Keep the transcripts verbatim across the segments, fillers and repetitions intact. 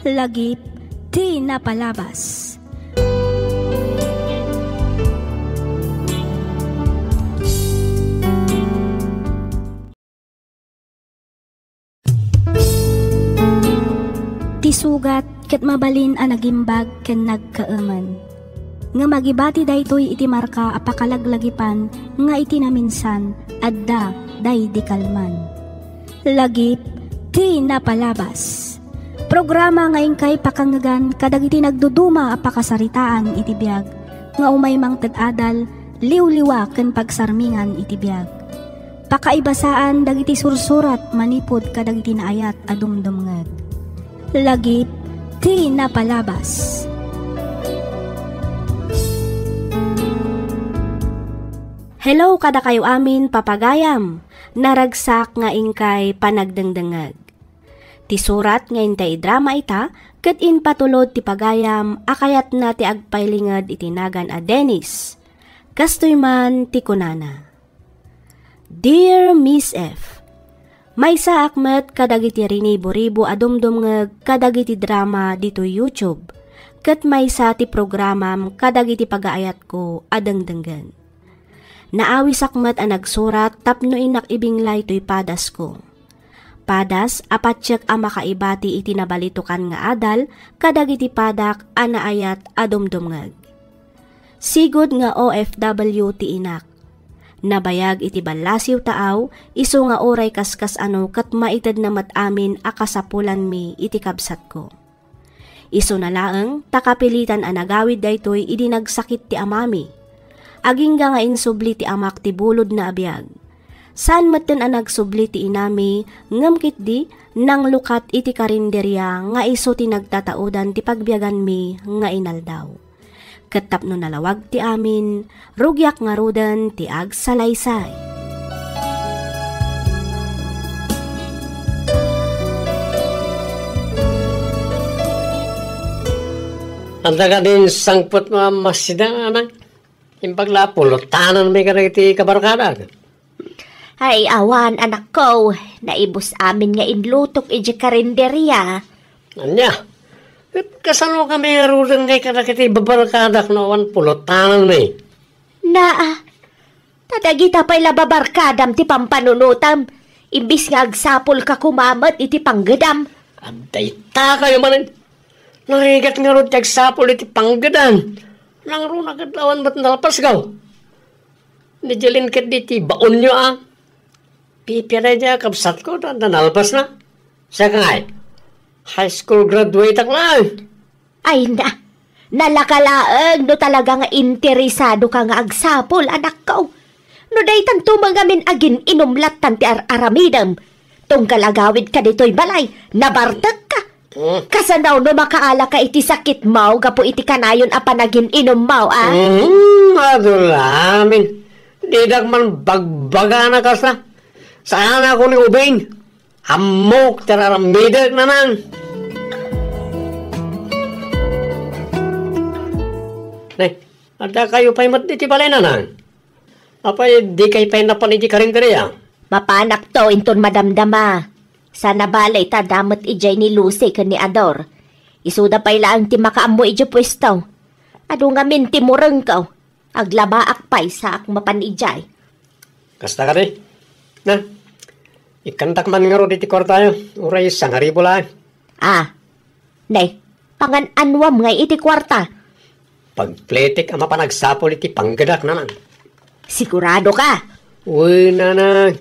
Lagip ti napalabas. Ti sugat ket mabalin a nagimbag ken nagkaemen. Ngem agibati daytoy iti marka a pakalaglagipan nga iti naminsan, adda daydi kalman. Lagip ti napalabas. Programa nga inkay pakangngegan kadagiti nagduduma a pakasaritaan iti biag, nga umay mangted adal, liwliwa ken pagsarmingan iti biag. Pakaibasaan dagiti sursurat manipud kadagiti naayat a dumdumngeg. Lagip ti napalabas. Hello kadakayo amin, papagayam! Naragsak nga inkay panagdengdengngeg. Ti surat nga intay idrama ita ket impatulod ti pagayam a kayatna ti agpailinged iti nagan a Dennis. Kastoy man ti kunana, Dear Miss F, maysaak met kadagiti riniburibo a dumdumngeg kadagiti drama ditoy YouTube, ket maysa ti programam kadagiti pagaayatko a dengdenggen. Naawisak met a nagsurat tapno innak ibinglay toy padasko. Padas a patiek a makaibati iti nabalitokan nga adal kadagiti padak a naayat a dumdumngeg. Sigud nga O F W ti inak. Nabayag iti ballasiw taaw, isu nga uray kaskas-ano ket maitedna met amin a kasapulanmi iti kabsatko. Isuna laeng ta kapilitan a nagawid daytoy idi nagsakit ti amami. Agingga nga insubli ti amak ti bulodna a biag. Saan metten a nagsubli ti inami, ngem ketdi nanglukat iti karinderia nga isu ti nagtataodan ti pagbiaganmi nga inaldaw. Ket tapno nalawag ti amin, rugiak ngaruden ti agsalaysay. Adda kadin sangpetmo a masida, Nanang? Imbag la a pulotananmi kadagiti kabarkadak. Ay, awan, anakko. Naibus amin nga inlutok idiay karinderia. Ania? Ket kasano kami ngaruden ngay kadagiti babarkadak no awan pulotananmi? Naa, ta dagita pay la babarkadam ti pampanunotam, imbis nga agsapulka koma met iti panggedam. Adda ita kayo manen. Narigat ngarud ti agsapul iti panggedam. Nangruna ket awan met nalpasko. Ni Jeline ketdi ti baonyo a. Pipianay diay a kabsatko, ta, ta nalpasna. Siak ngay, high school graduate ak laeng. Ay na, nalaka laeng no talaga nga interesado ka nga agsapul, anakko. No daytanto met ngamin agin-inum lattan ti ar-aramidem. Tunggal agawidka ditoy balay, nabartekka. Hmm. Kasano no makaalaka iti sakitmo gapu iti kanayon a panagin-inummo, a? Hmm, adu la amin. Didak man bagbagana kasta. Saanakon nga ubing. Ammok ti ar-aramidek, Nanang. Ne, adda kayo pay met iti balay, Nanang? Apay, dikay pay napan iti karinderia? Mapanakto inton madamdama. Sana bale ta adda met idiay ni Lucy ken ni Ador. Isuda pay laeng ti makaammo idiay puesto. Adu ngamin ti murengko. Aglabaak pay saak mapan idiay. Kasta kadi? Na, ikkantak man ngarud iti kuartayo, uray sangaribu laeng. Ah, ne, pangan-anuam ngay iti kuarta? Pagpletek a mapan agsapul iti panggedak, Nanang. Sigurado ka? Wen, Nanang.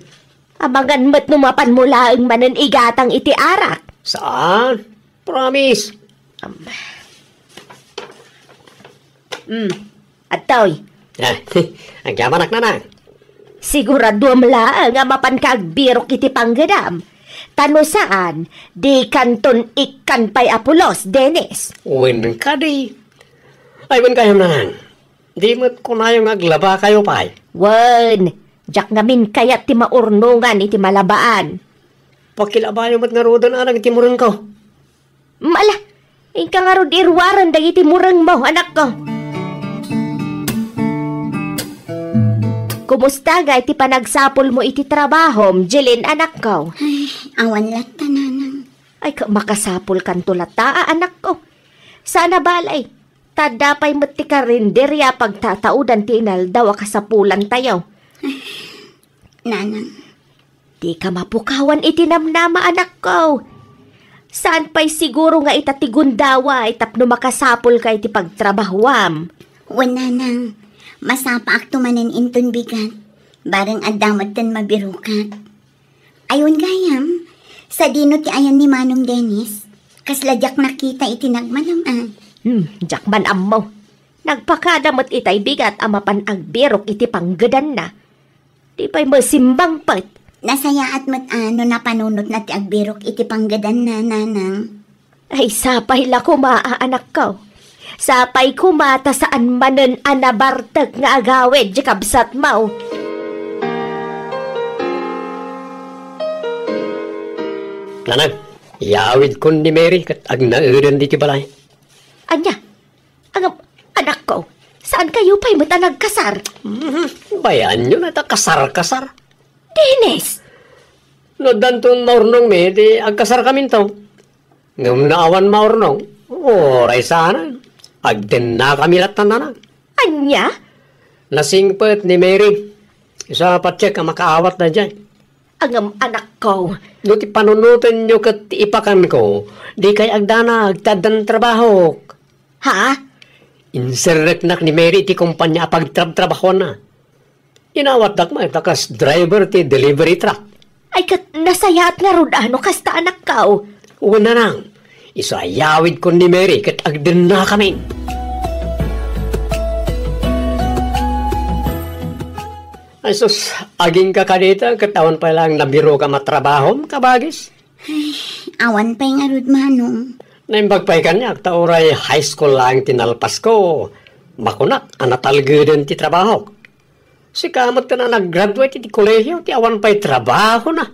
Amangan met no mapanmo laeng manen igatang iti arak. Saan? Promise. Am. Hmm. Adtoy. Ah, agyamanak, Nanang. Siguraduam laeng a mapanka agbirok iti panggedam. Ta no saan, dikanton ikkan pay a pulos, Dennis. Wen kadi. Ay, wen kayo, Nanang. Di met kunayo nga aglaba kayo pay. Wen, diak ngamin kayat ti maurnongan iti malabaan. Pakilabayo met ngaruden a dagiti murengko. Mala, inka ngarud iruaren dagiti murengmo, anakko. Kumusta ngay ti panagsapulmo iti trabahom, Jeline, anakko? Ay, awan latta, Nanang. Ay, ka-, makasapulkanto latta, a, anakko. Saan a bale, ta adda pay met ti karinderya a pagtataudan ti inaldaw a kasapulantayo. Nanang. Dika mapukawan iti namnama, anakko. Saan pay siguro nga ita ti gundaway tapno makasapulka iti pagtrabahoam. Wen, nanang, masapaakto manen inton bigat. Bareng adda metten mabirokak. Ay, wen gayam, sadino ti ayan ni Manong Dennis? Kasla diak nakita iti nagmanam-am. Hmm, diak man ammo. Nagpakada met itay bigat a mapan agbirok iti panggedanna. Di pay masimbang pet. Nasayaat met a no napanunotna ti agbirok iti panggedanna, nanang. Ay, sapay la koma, a, anakko. Sapay koma ta saan manen a nabartek nga agawid ti kabsatmo. Nanang, iyawidkon ni Mary ket agnaeden ditoy balay. Ania? Ngem, anakko, saankayo pay met a nagkasar? Mhm. Bayaanyo na ta kasar-kasar. Dennis! No addanton maurnongmi, ti agkasarkaminto. Ngem no awan maurnong, uray saanen. Agdennakami latta, nanang. Ania? Nasingpet ni Mary. Isu a patiek a makaawat daydiay. Ngem, anakko. No ti panunotenyo ket ti ipakanko, dikay agdanag ta addan trabahok. Ha? Inserreknak ni Mary iti kompania a pagtrabtrabahoanna. Inawatdak met a kas driver ti delivery truck. Ay, ket nasayaat ngarud a no kasta, anakko. Wen, nanang, isu a iyawidkon ni Mary ket agdennakami. Ay sus, agingga kadita ket awan pay laeng nabirokam a trabahom, kabagis? Ay, awan pay ngarud, Manong. Naimbag pay kaniak ta uray high school laeng ti nalpasko. Makunak a natalgeden ti trabahok. Sika met ken a nag-graduate iti kolehio ti awan pay trabahona.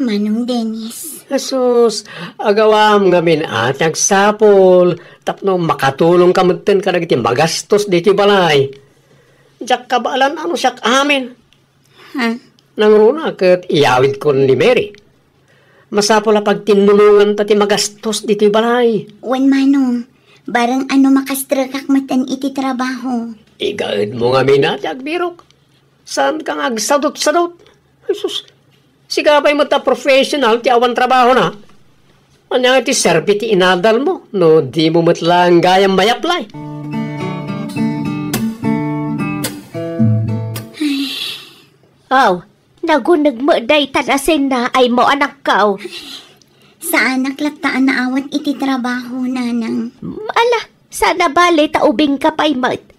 Manong Dennis. Jesus, agawam ngamin a ti agsapul tapno makatulongka metten kadagiti magastos ditoy balay. Diak kabaelan a no siak amin. Ha? Nangruna ket iyawidkon ni Mary. Masapul a pagtinnulonganta ti magastos ditoy balay. Wen, Manong, bareng a no makastrekak metten iti trabaho. Igaedmo ngamin a ti agbirok. Saanka nga agsadutsadut. Jesus, sika pay met a professional ti awan trabahona. Ania nga ti serbi ti inadalmo no dimo met laeng gayam may-apply? Aw, naguneg met dayta nasennaaymo, anakko. Saanak latta a naawat iti trabaho, nanang. Ala, saan a bale ta ubingka pay met.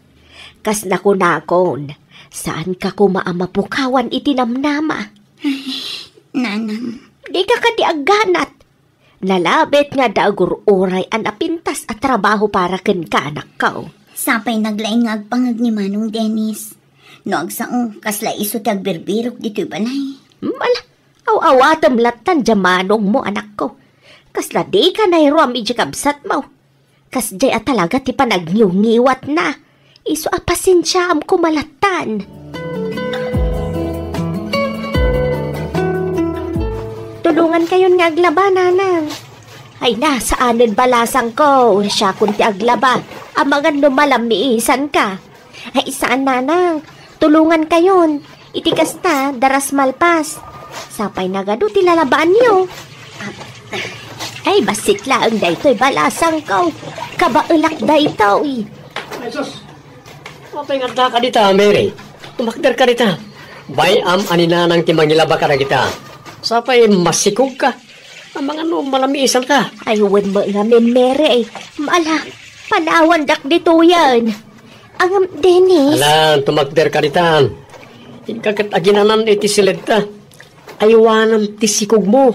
Kas nakunakon, saanka koma a mapukawan iti namnama. Ay, nanang. Dika kadi agganat. Nalabit nga adda agur-uray a napintas a trabaho para kenka, anakko. Sapay naglaing nga agpangeg ni Manong Dennis. No agsao, kasla isu ti agbirbirok ditoy balay. Hmm, ala, aw-awatem lattan diay manongmo, anakko. Kasla dika nairuam idiay kabsatmo. Kasdiay a talaga ti panagniwngiwatna. Isu a pasensiaam koma lattan. Tulongankayon nga aglaba, nanang. Ay na, saanen balasangko. Siakon ti aglaba. Amangan no malammiisanka. Ay, saan, nanang. Tulongankayon. Iti kasta, daras malpas. Sapay nagadu ti lalabaanyo. Ay, bassit laeng daytoy balasangko. Kabaelak daytoy. Ay, sus. Apay nga adda ka dita, Mary? Tumakder ka dita. Bay-am a ni nanang ti mangilaba kadagita. Sapay masikog ka. Amangan no malamisan ka. Ay, wen met ngamin, Mary. Mala, panawandak ditoyen. Ngem, Dennis. Alan, tumakder ka ditan. Inka ket aginanan iti siledta. Aywanam ti sikogmo.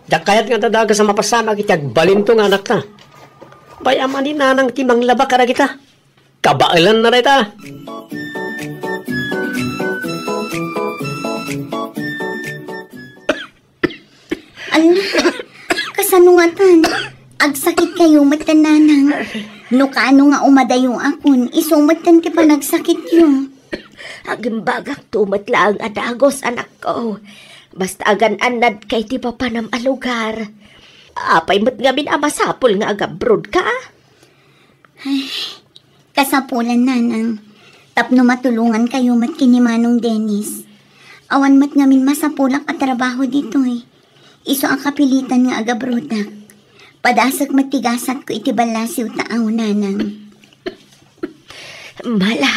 Diak kayat nga dadages a mapasamak iti agbalinto nga anakta. Bay-am a ni nanang ti manglaba kadagita. Kabaelanna dayta. Ala, kasano ngatan? Agsakitkayo met, nanang. No kaano nga umadayo akon, isu met ti panagsakityo. Agimbagakto met laeng a dagus, anakko. Basta agan-annadka iti papanam a lugar. Apay met ngamin a masapul nga agabrodka? Ay, kasapulan, Nanang. Tapno matulongankayo met ken ni Manong Dennis. Awan met ngamin masapulak a trabaho ditoy. Isu a kapilitan nga agabrodak. Padasek met ti gasatko iti ballasiw taaw, Nanang. Mala,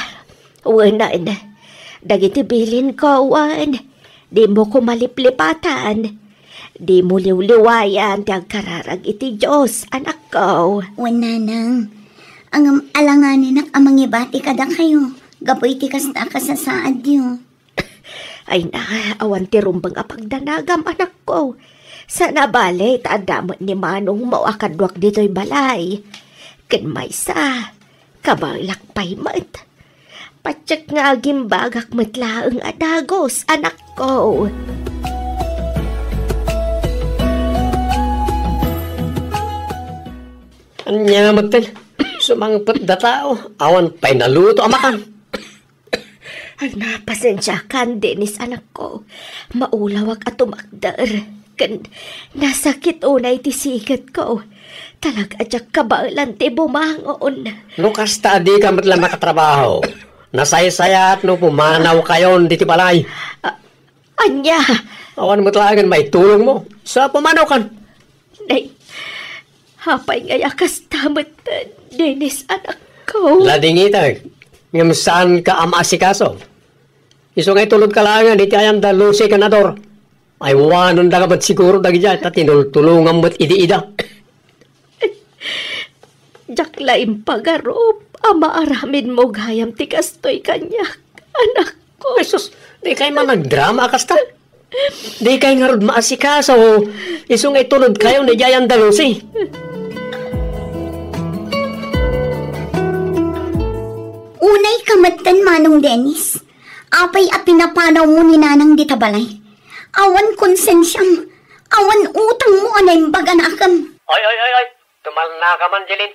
wen, dagiti bilinko, wen, dimo ko maliplipatan. Dimo liwliwayan ti agkararag iti Dios, anakko. Wen, Nanang. Ngem alanganinak a mangibati kadakayo gapu iti kasta a kasasaadyo. Ay na, awan ti rumbeng a pagdanagam, anakko. Saan a bale ta adda met ni manongmo a kaduak ditoy balay. Ken maysa, kabaelak pay met. Patiek nga agimbagak met laeng a dagus, anakko. Ania metten, sumangpet da tao, awan pay naluto a makan. Ay, napasensiakan, Dennis, anakko. Maulawak a tumakder. Ken nasakit unay ti siketko. Talaga a diak kabaelan ti bumangon. No kasta, dika met la makatrabaho. Nasaysayaat no pumanawkayon diti balay. A-, ania? Awan met laengen maitulongmo. Sa pumanawkan. Nay, apay ngay a kasta met, Dennis, anakko? Ladingitek, ngem saanka a maasikaso. Isu nga itulodka laengen iti ayan da Lucy ken Ador. Aywanenda met siguro dagidiay, ta tinultulongam met idi ida. Diak la impagarup a maaramidmo gayam ti kastoy kaniak, anakko. Ay, sus, dikay man nagdrama a kasta. Dikay ngarud maasikaso, isu nga itulodkayo ni Giant Dalusi. Unay ka metten, Manong Dennis. Apay a pinapanawmo ni Nanang dita balay? Awan konsensiam, awan utangmo a naimbag a naakem. Oy, oy, oy, oy. Tumalna ka man, Jeline.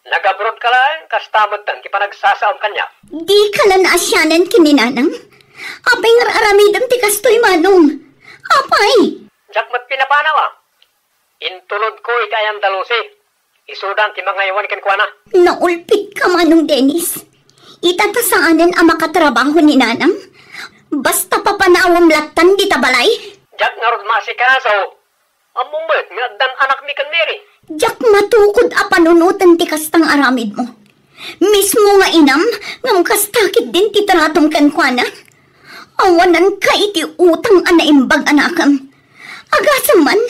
Nagabrodka laeng, kasta metten ti panagsasaom kaniak. Dika la naasianan ken ni Nanang? Apay nga ar-aramidem ti kastoy, Manong? Apay? Diak met pinapanaw a. Intulodko iti ayan da Lucy. Isudan ti mangaywan kenkuana. Naulpitka, Manong Dennis. Ita ta saanen a makatrabaho ni Nanang? Basta papanawem lattan dita balay? Diak ngarud maasikaso. Ammom met nga addan anakmi ken Mary. Diak matukod a panunoten ti kasta nga aramidmo. Mismo nga inam, ngem kasta ketdin ti tratom kenkuana. Awananka iti utang a naimbag a naakem. Agasem man,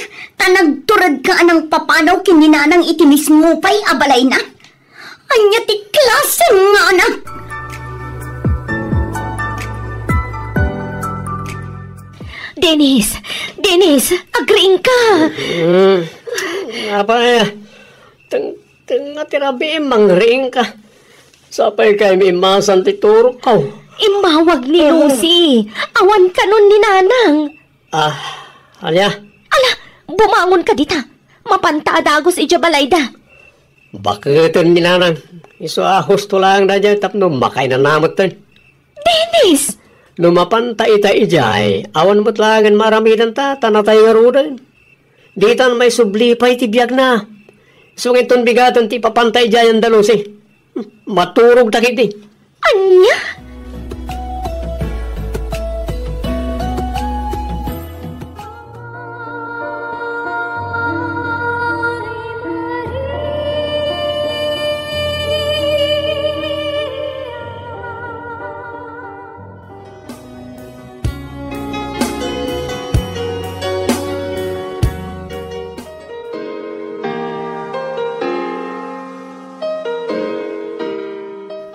ta nagturedka a nangpapanaw ken ni Nanang iti mismo pay a balayna. Ania ti klasem nga anak? Dennis! Dennis! Agriingka! Mm. Apay, teng-, tengnga ti rabiim, mangriingka. Sapay kaymi immasan ti turokko. Immawag ni Lucy. Awan kanon ni Nanang. Ah, ania? Ala, bumangonka dita. Mapanta a dagus idiay balayda. Baketen ni Nanang. Isu a husto laeng daydiay tapno makainana metten. Dennis! No mapanta ita idiay, awan met laengen maaramidenta, ta natay ngaruden. Ditan maisubli pay ti biagna. Isu nga inton bigaten ti ipapanta idiay Andalusi. Maturog ta ketdi. Ania?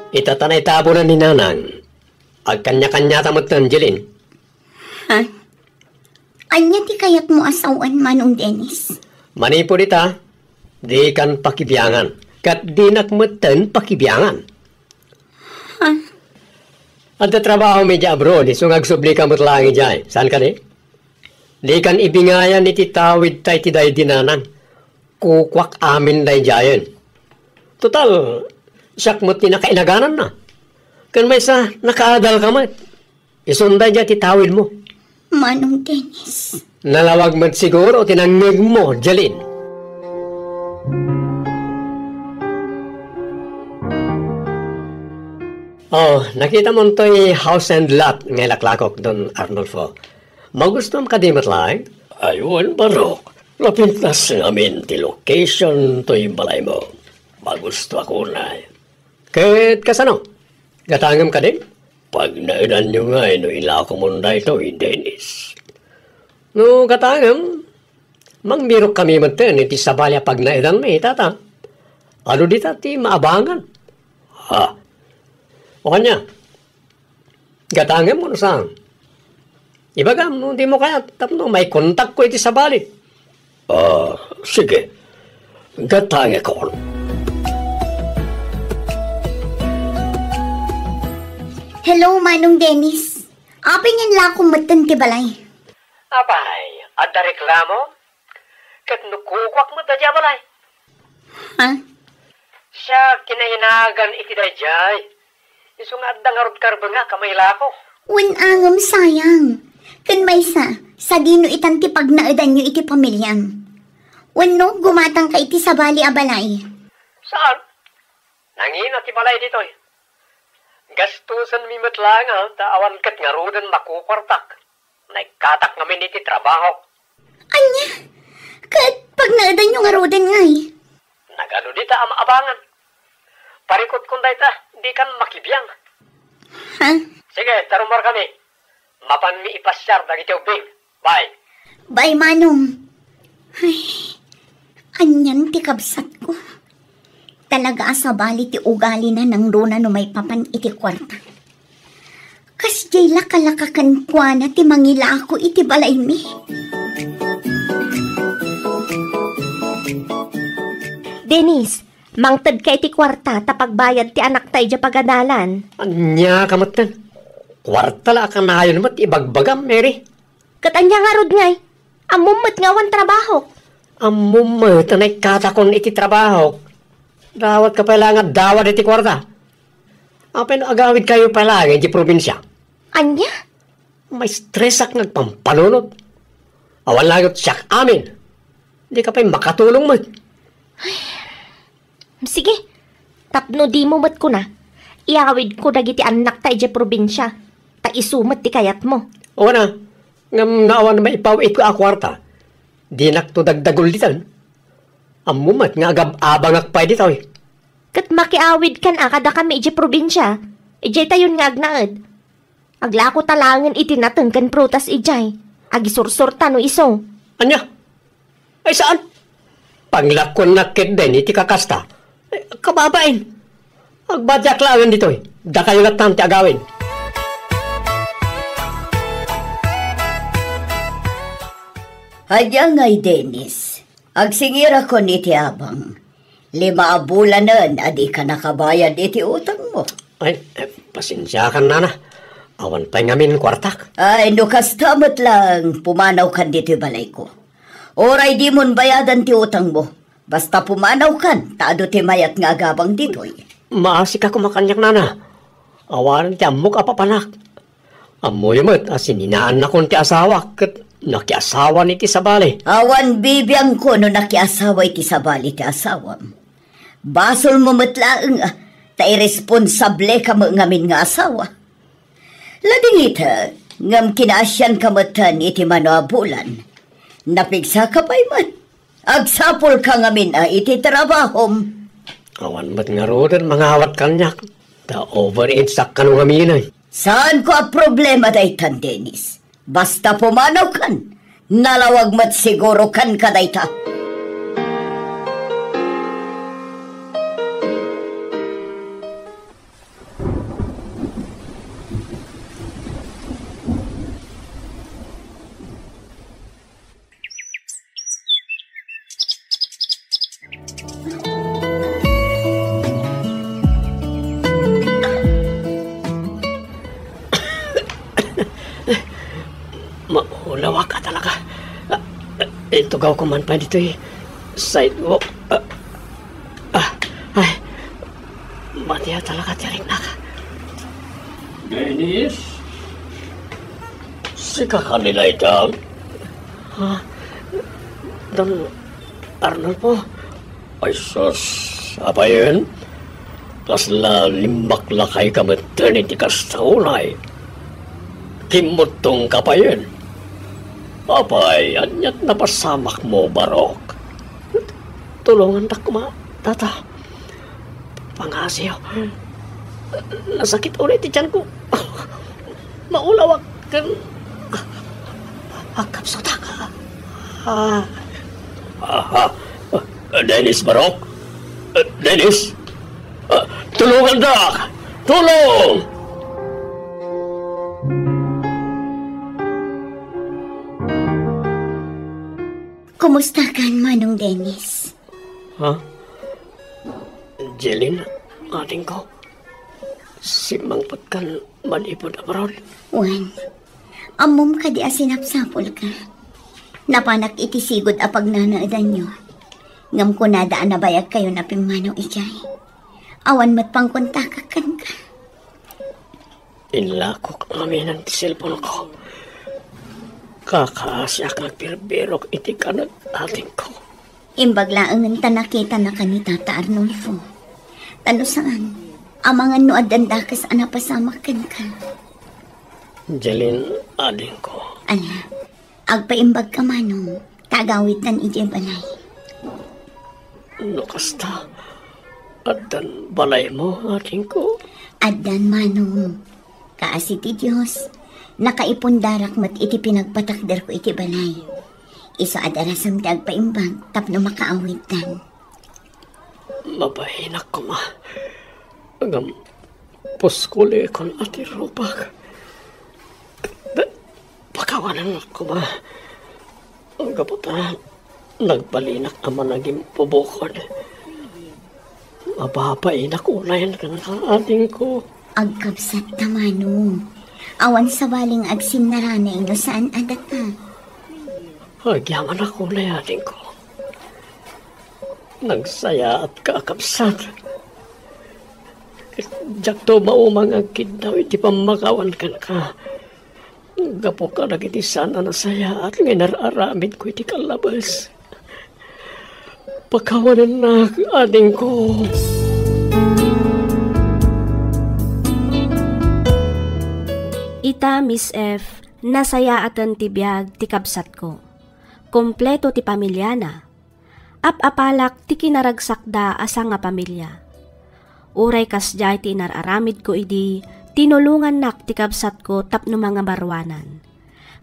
Ita ta naitabunan ni Nanang. Agkanya-kanyata metten, Jeline. Ha? Ania ti kayatmo a sawen, Manong Dennis? Manipud ita, dikan pakibiangan. Ket dinak metten pakibiangan. Ha? Adda trabahom idiay abroad, isu nga agsublika met laeng idiay. Saan kadi? Dikan ibingayan iti tawidta iti daydi, Nanang. Kukuak amin daydiayen. Total, siak met ti nakainagananna. Ken maysa, nakaadalka met. Isun daydiay ti tawidmo. Manong Dennis. Nalawag met siguro ti nangngegmo, Jeline. Oh, nakita mo toy house and lot nga ilaklakok, Don Arnulfo. Magustuam kadi met laeng? Ay, wen, Barok. Napintas ngamin ti location toy balaymo. Magustuak unay. Ket kasano? Gatangem kadi? Pagnaedanyo ngay no ilakomon daytoy, Dennis. No gatangem, mangbirokkami metten iti sabali a pagnaedanmi, tata. Adu dita ti maabangan? Ha? O ania? Gatangem wenno saan? Ibagam no dimo kayat tapno maikontakko iti sabali. Ah, sige. Gatangekon. Hello, Manong Dennis. Apay nga inlakom metten ti balay? Apay, adda reklamo? Ket no kukuak met daydiay a balay? Ha? Siak, kinahinagan iti daydiay. Isu nga adda ngarud karbengak a mailako. Wen a ngem sayang. Ken maysa, sadino itan ti pagnaedanyo iti pamiliam? Wenno, gumatangka iti sabali a balay? Saan? Nangina ti balay ditoy. Gastusenmi met laeng, ah, ta awan ket ngaruden makukuartak. Naikkatak ngamin iti trabahok. Ania? Ket pagnaedanyo ngaruden ngay? Nagadu dita a maabangan. Parikutkon dayta, dikan makibiang. Ha? Sige, ta rummuarkami. Mapanmi ipasiar dagiti ubbing. Bye. Bye, Manong. Ay, anian ti kabsatko? Talaga a sabali ti ugalina nangruna no maipapan iti kuarta. Kasdiay lakalaka kenkuana ti mangilako iti balaymi. Dennis, mangtedka iti kuarta ta pagbayad ti anakta idiay pagadalan. Ania ka metten? Kuarta la a kanayon met ibagbagam, Mary. Ket ania ngarud ngay? Ammom met nga awan trabahok. Ammom met a naikkatakon iti trabahok. Dawatka pay laeng a dawad iti kuarta. Apay no agawidkayo pay laeng iti probinsia? Ania? Maistresak nga agpampanunot. Awan laeng siak amin. Dika pay makatulong met. Sige, tapno dimo met kuna, iawidko dagiti annakta idiay probinsia, ta isu met ti kayatmo. Wen a, ngem no awan maipaw-itko a kuarta, dinakto dagdagulditan. Ammom met nga agab-abangak pay ditoy. Ket makiawidkan a kadakami idiay probinsia, idiay tayon nga agnaed. Aglakota laengen iti nateng ken prutas idiay. Agisursurta no isu. Ania? Ay, saan? Paglakuennak ketdi iti kakasta. Ay, kababain. Agbatiak laengen ditoy. Dakayo lattan ti agawid. Ania ngay, Dennis? Agsingirakon iti abang. Lima a bulanen a dika nakabayad iti utangmo. Ay, eh, pasensiakan, nana. Awan pay ngamin kuartak. Ay, no kasta met laeng, pumanawkan ditoy balayko. Uray dimon bayadan ti utangmo, basta pumanawkan, ta adu ti mayat nga agabang ditoy. Maasika koma kaniak, nana. Awanen ti ammok a papanak. Ammoyo met a sininaannakon ti asawak ket nakiasawan iti sabali. Awan bibiangko no nakiasawa iti sabali ti asawam. Basolmo met laeng, ah, ta iresponsableka met ngamin nga asawa. Ladingita, ngem kinaasianka metten iti mano a bulan. Napigsaka pay met. Agsapulka ngamin a iti trabahom. Awan met ngaruden mangawat kaniak. Ta overage sak kano ngamin ay. Saanko a problema daytan, Dennis. Basta pumanawkan, nalawag met sigurokan kadayta. Maulawak a talaga. Ah, itugawko man pay ditoy sidewalk. Ah, ah, ay, mati a talaga ti riknak. Dennis? Sika kanila ita? Ha? Don Arnulfo? Ay sus, apayen? Kasla limmaklakayka metten iti kasta unay. Kimmuttongka, apayen? Apay, ania't napasamakmo, Barok? Tulongandak koma, Tata. Pangngaasim. Nasakit unay ti tianko. Maulawak ken agkapsutak. Ah. Aha. Dennis, Barok? Dennis? Ah, tulongandak! Tulong! Kumusta kan, Manong Dennis? Ha? Jeline, adingko. Simmangpet kan manipud abroad? Wen, ammom kadi a sinapsapulka? Napanak iti sigud a pagnanaedanyo. Ngem kunada a nabayagkayon a pimmanaw idiay. Awan met pangkontakak kenka. Inlakok aminen ti cellphone-ko. Kakaasiak nga agbirbirok iti kanag-atingko. Imbag laengen ta nakitana ken ni Tata Arnulfo. Ta no saan, amangan no addan dakes a napasamak kenka. Jeline, adingko. Ala, agpaimbagka, Manong, ta agawidtan idiay balay. No kasta, addan balaymo, adingko? Addan, Manong. Kaasi ti Dios, nakaipundarak met iti pinagpatakderko iti balay. Isu a darasem ti agpaimbag tapno makaawidtan. Mabainak koma. Ngem puskulikon a ti rupak. Pakawanennak koma. Gapu ta nagbalinak a managimbubukod. Mababainak unayen kenka, adingko. Agkabsatta, Manong. Awan sabali nga agsinnaranay no saan a daka. Agyamanak unay, adingko. Nagsayaatka a kabsat. Diakto mauma nga agkiddaw iti pammakawan kenka. Gapu kadagiti saan a nasayaat nga inar-aramidko iti kallabes. Pakawanennak, adingko. Ita, Miss F, nasayaaten ti biag ti kabsatko. Kompleto ti pamiliana. Ap-apalak ti kinaragsakda a sangapamilia. Uray kasdiay ti inar-aramidko idi, tinulongannak ti kabsatko tapno mangabaruanan.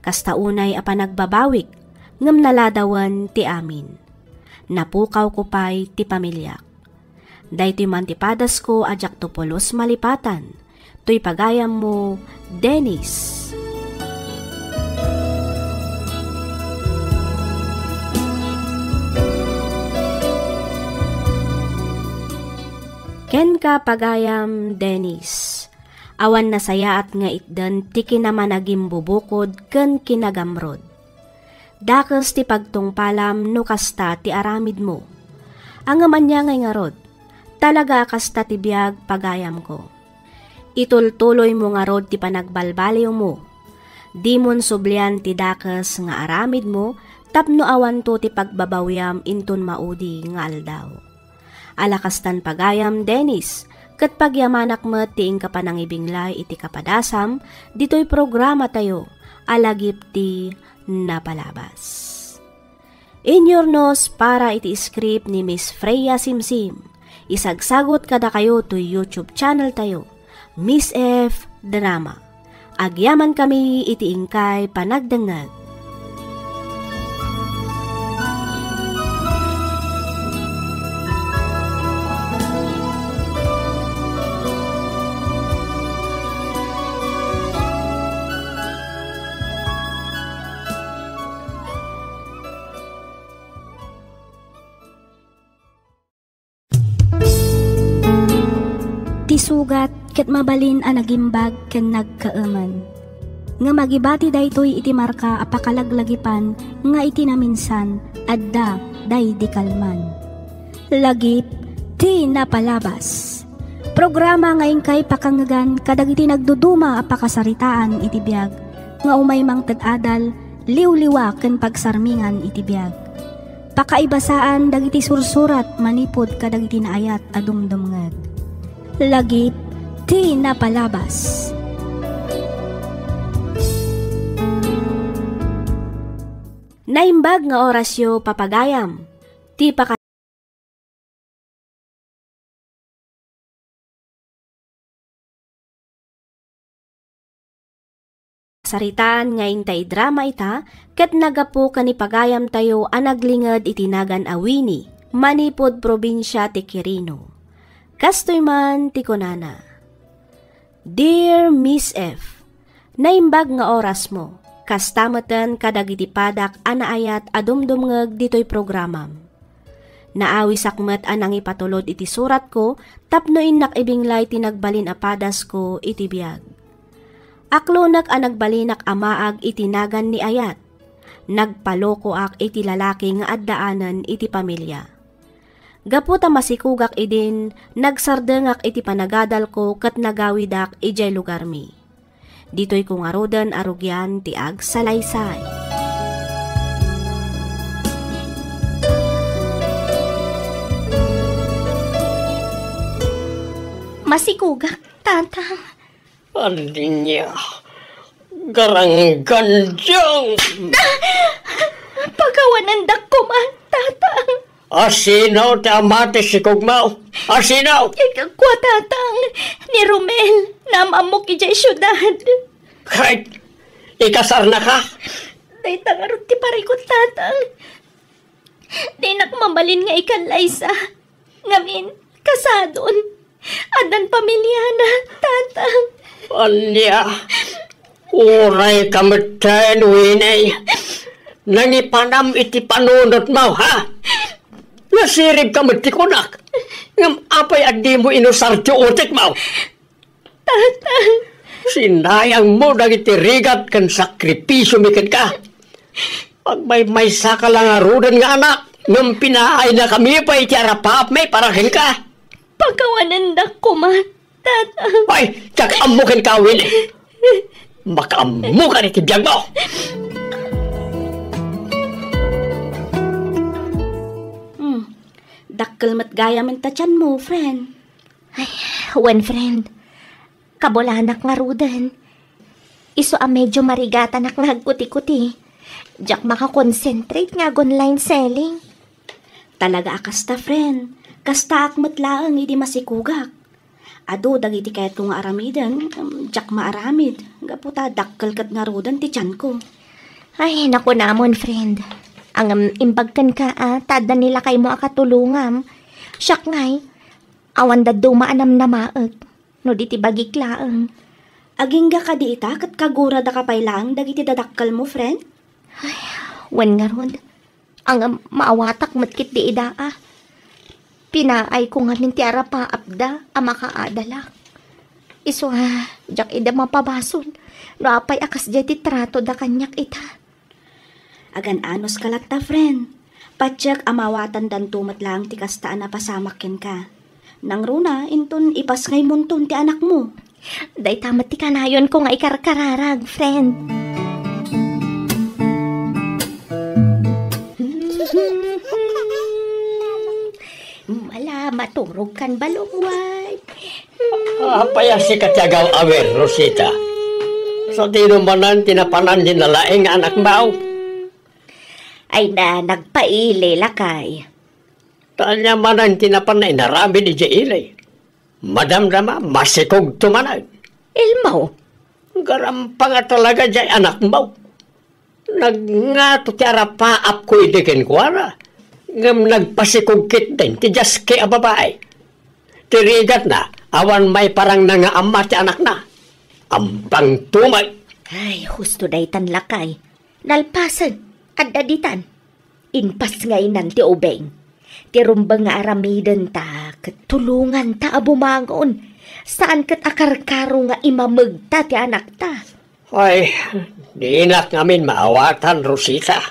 Kasta unay a panagbabawik, ngem naladawen ti amin. Napukawko pay ti pamiliak. Daytoy man ti padasko a diakto pulos malipatan. Toy pagayammo, Dennis. Kenka, pagayam Dennis, awan nasayaat nga itden ti kinamanagimbubukod ken kinagamrud. Dakes ti pagtungpalam no kasta ti aramidmo. Ngem ania ngay ngarud? Talaga a kasta ti biag, pagayamko. Itultuloymo ngarud ti panagbalbaliwmo. Dimon sublian ti dakes nga aramidmo tapno awanto ti pagbabawiam inton maudi nga aldaw. Ala kastan, pagayam Dennis, ket pagyamanak met ti inka panangibinglay iti kapadasam ditoy programatayo a Lagip ti Napalabas. Inyurnos para iti script ni Miss Freya Simsim. Isagsagut kadakayo toy YouTube channel tayo, Miss F Drama. Agyamankami iti inkay panagdengngeg. Ti sugat ket mabalin a nagimbag ken nagkaemen. Ngem agibati daytoy iti marka a pakalaglagipan nga iti naminsan, adda daydi kalman. Lagip ti Napalabas. Programa nga inkay pakangegan kadagiti nagduduma a pakasaritaan iti biag nga umay mangted adal, liwliwa ken pagsarmingan iti biag. Pakaibasaan dagiti sursurat manipud kadagiti naayat a dumdumngeg. Lagip ti napalabas. Naimbag nga orasyo, papagayam. Ti paka- Saritaan nga inta idrama ita ket nagapu ken ni pagayamtayo a naglinged iti nagan a Winnie, manipud probinsia ti Quirino. Kastoy man ti kunana, "Dear Miss F, naimbag nga orasmo, kasta meten kadagiti padak a naayat a dumdumngeg ditoy programam. Naawisak met a nangipatulod iti suratko tapno innak ibinglay ti nagbalin a padasko iti biag. Aklonek a nagbalinak a maag iti nagan ni ayat. Nagpalokoak iti lalaki nga addaanen iti pamilia. Gapu ta masikugak idin, nagsardengak iti panagadalko ket nagawidak idiay lugarmi. Ditoyko ngaruden a rugian ti agsalaysay." Masikugak, Tatang. Ania? Garanggandiang! Pakawanendak koma, Tatang. Asino ti ama ti sikugmo? Asino? Kua, Tatang, ni Romel, naam-ammok idiay siudad. Ket ikasarnaka? Dayta ngarud ti parikut, Tatang. Dinak mabalin nga ikallaysa. Ngamin, kasadon. Addan pamiliana, Tatang. Ania? Urayka metten, Winnie. Nangipanam iti panunotmo, ha? Nasiribka met ti kunak. Ngem apay a dimo inusar ti utekmo? Tatang. Sinayangmo dagiti rigat ken sakripisiomi kenka. Agmaymaysaka la ngaruden nga anak, ngem pinaayna kami pay iti arapaapmi para kenka. Pakawanendak koma, Tatang. Ay, diak ammo kenka, Winnie. Makaammokan iti biagmo. Hmm. Dakkel met gayam ta tianmo, friend. Ay, wen, friend. Kabulanak ngaruden. Isu a medyo marigatanak nga agkuti-kuti. Diak makakonsentrate nga ag-online selling. Talaga a kasta, friend. Kastaak met laeng idi masikugak. Adu dagiti kayatko nga aramiden, em, diak maaramid. Gapu ta dakkel ket ngaruden ti tianko. Ay, nakunamon, friend. Ngem imbag kenka, a, ta adda ni lakaymo a katulongam. Siak ngay, awan dadduma a namnamaek. No di ti bagik laeng. Agingga kadi ita ket kaguradaka pay laeng dagiti dadakkelmo, friend? Ay, wen ngarud. Ngem maawatak met ketdi ida a. Pinaayko ngamin ti arapaapda a makaadalak. Isu a, diak ida mapabasol no apay a kasdiay ti tratoda kaniak ita. Agan-anos ka latta, friend. Patiek a maawatandanto met laeng ti kasta a napasamak kenka. Nangruna, inton ipasngaymonton ti anakmo. Dayta met ti kanayonko nga ikarkararag, friend. Mala, maturog kan balungway. Apay a sika ti agaw-awir, Rosita? Sadino manen ti napanan ti nalaing nga anakmo? Ay na, nagpaili, lakay. Ta ania manen ti napanna inaramid idiay ili? Madamdama, masikogto manen. Elmo. Garampanga talaga diay anakmo. Nagngato ti arapaapko idi kenkuana, ngem nagpasikog ketdin ti diaski a babai. Ti rigatna, awan maiparangna nga amma ti anakna. Ampang tumay. Ay, husto daytan, lakay. Nalpasen, adda ditan. Impasngaynan ti ubing. Ti rumbeng nga aramidenta ket tulonganta a bumangon. Saan ket a karkaro nga imamegta ti anakta. Ay, dinak ngamin maawatan, Rosita.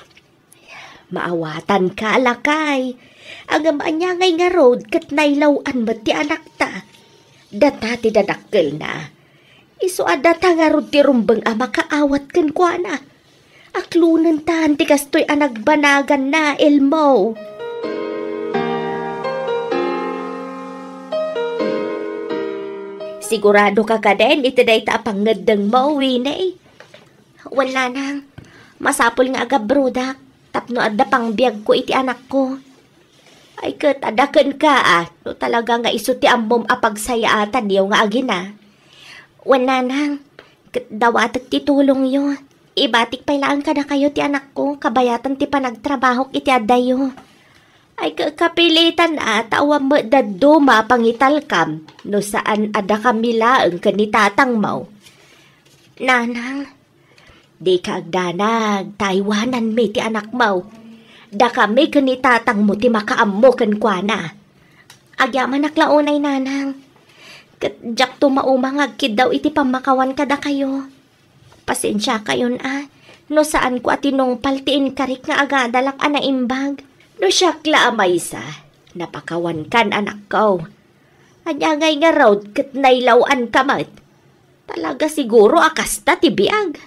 Maawatanka, lakay. Ngem ania ngay ngarud ket nailaw-an met ti anakta. Data ti dadakkelna. Isu a data ngarud ti rumbeng a makaawat kenkuana. Aklonentan ti kastoy a nagbanaganna, Elmo. Sigurado ka kaden iti dayta a pangngeddengmo, Winnie? Wen, nanang, masapul nga agabrodak tapno adda pangbiagko iti anakko. Ay, ket adda kenka, a, no talaga nga isu ti ammom a pagsayaatanyo nga agina. Wen, nanang, ket dawatek ti tulongyo. Ibatik pay laeng kadakayo ti anakko, kabayatan ti panagtrabahok iti addayo. Ay, ka-, kapilitan a, ta awan met dadduma a pangitalkam, no saan a dakami laeng ken ni tatangmo. Nanang, dika agdanag, ta aywananmi ti anakmo. Dakami ken ni tatangmo ti makaammo kenkuana. Agyamanak la unay, nanang. Ket diakto mauma nga agkiddaw iti pammakawan kadakayo. Pasensiakayon a, no saanko a tinungpal ti inkarik nga agadalak a naimbag. No siak la a maysa, napakawankan, anakko. Ania ngay ngarud ket nailaw-anka met? Talaga siguro a kasta ti biag.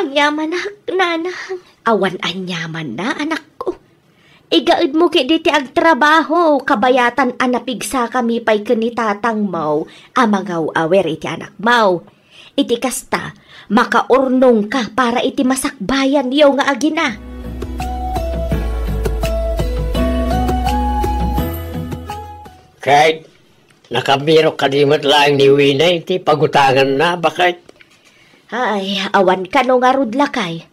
Agyamanak, nanang. Awan aniamanna, anakko. Igaedmo ketdi ti agtrabaho, kabayatan a napigsakami pay ken ni tatangmo a mangaw-awer iti anakmo. Iti kasta, makaurnongka para iti masakbayanyo nga agina. Kay, nakabirok kadi met laeng ni Winnie iti pagutanganna, baket? Ay, awan kano ngarud, lakay.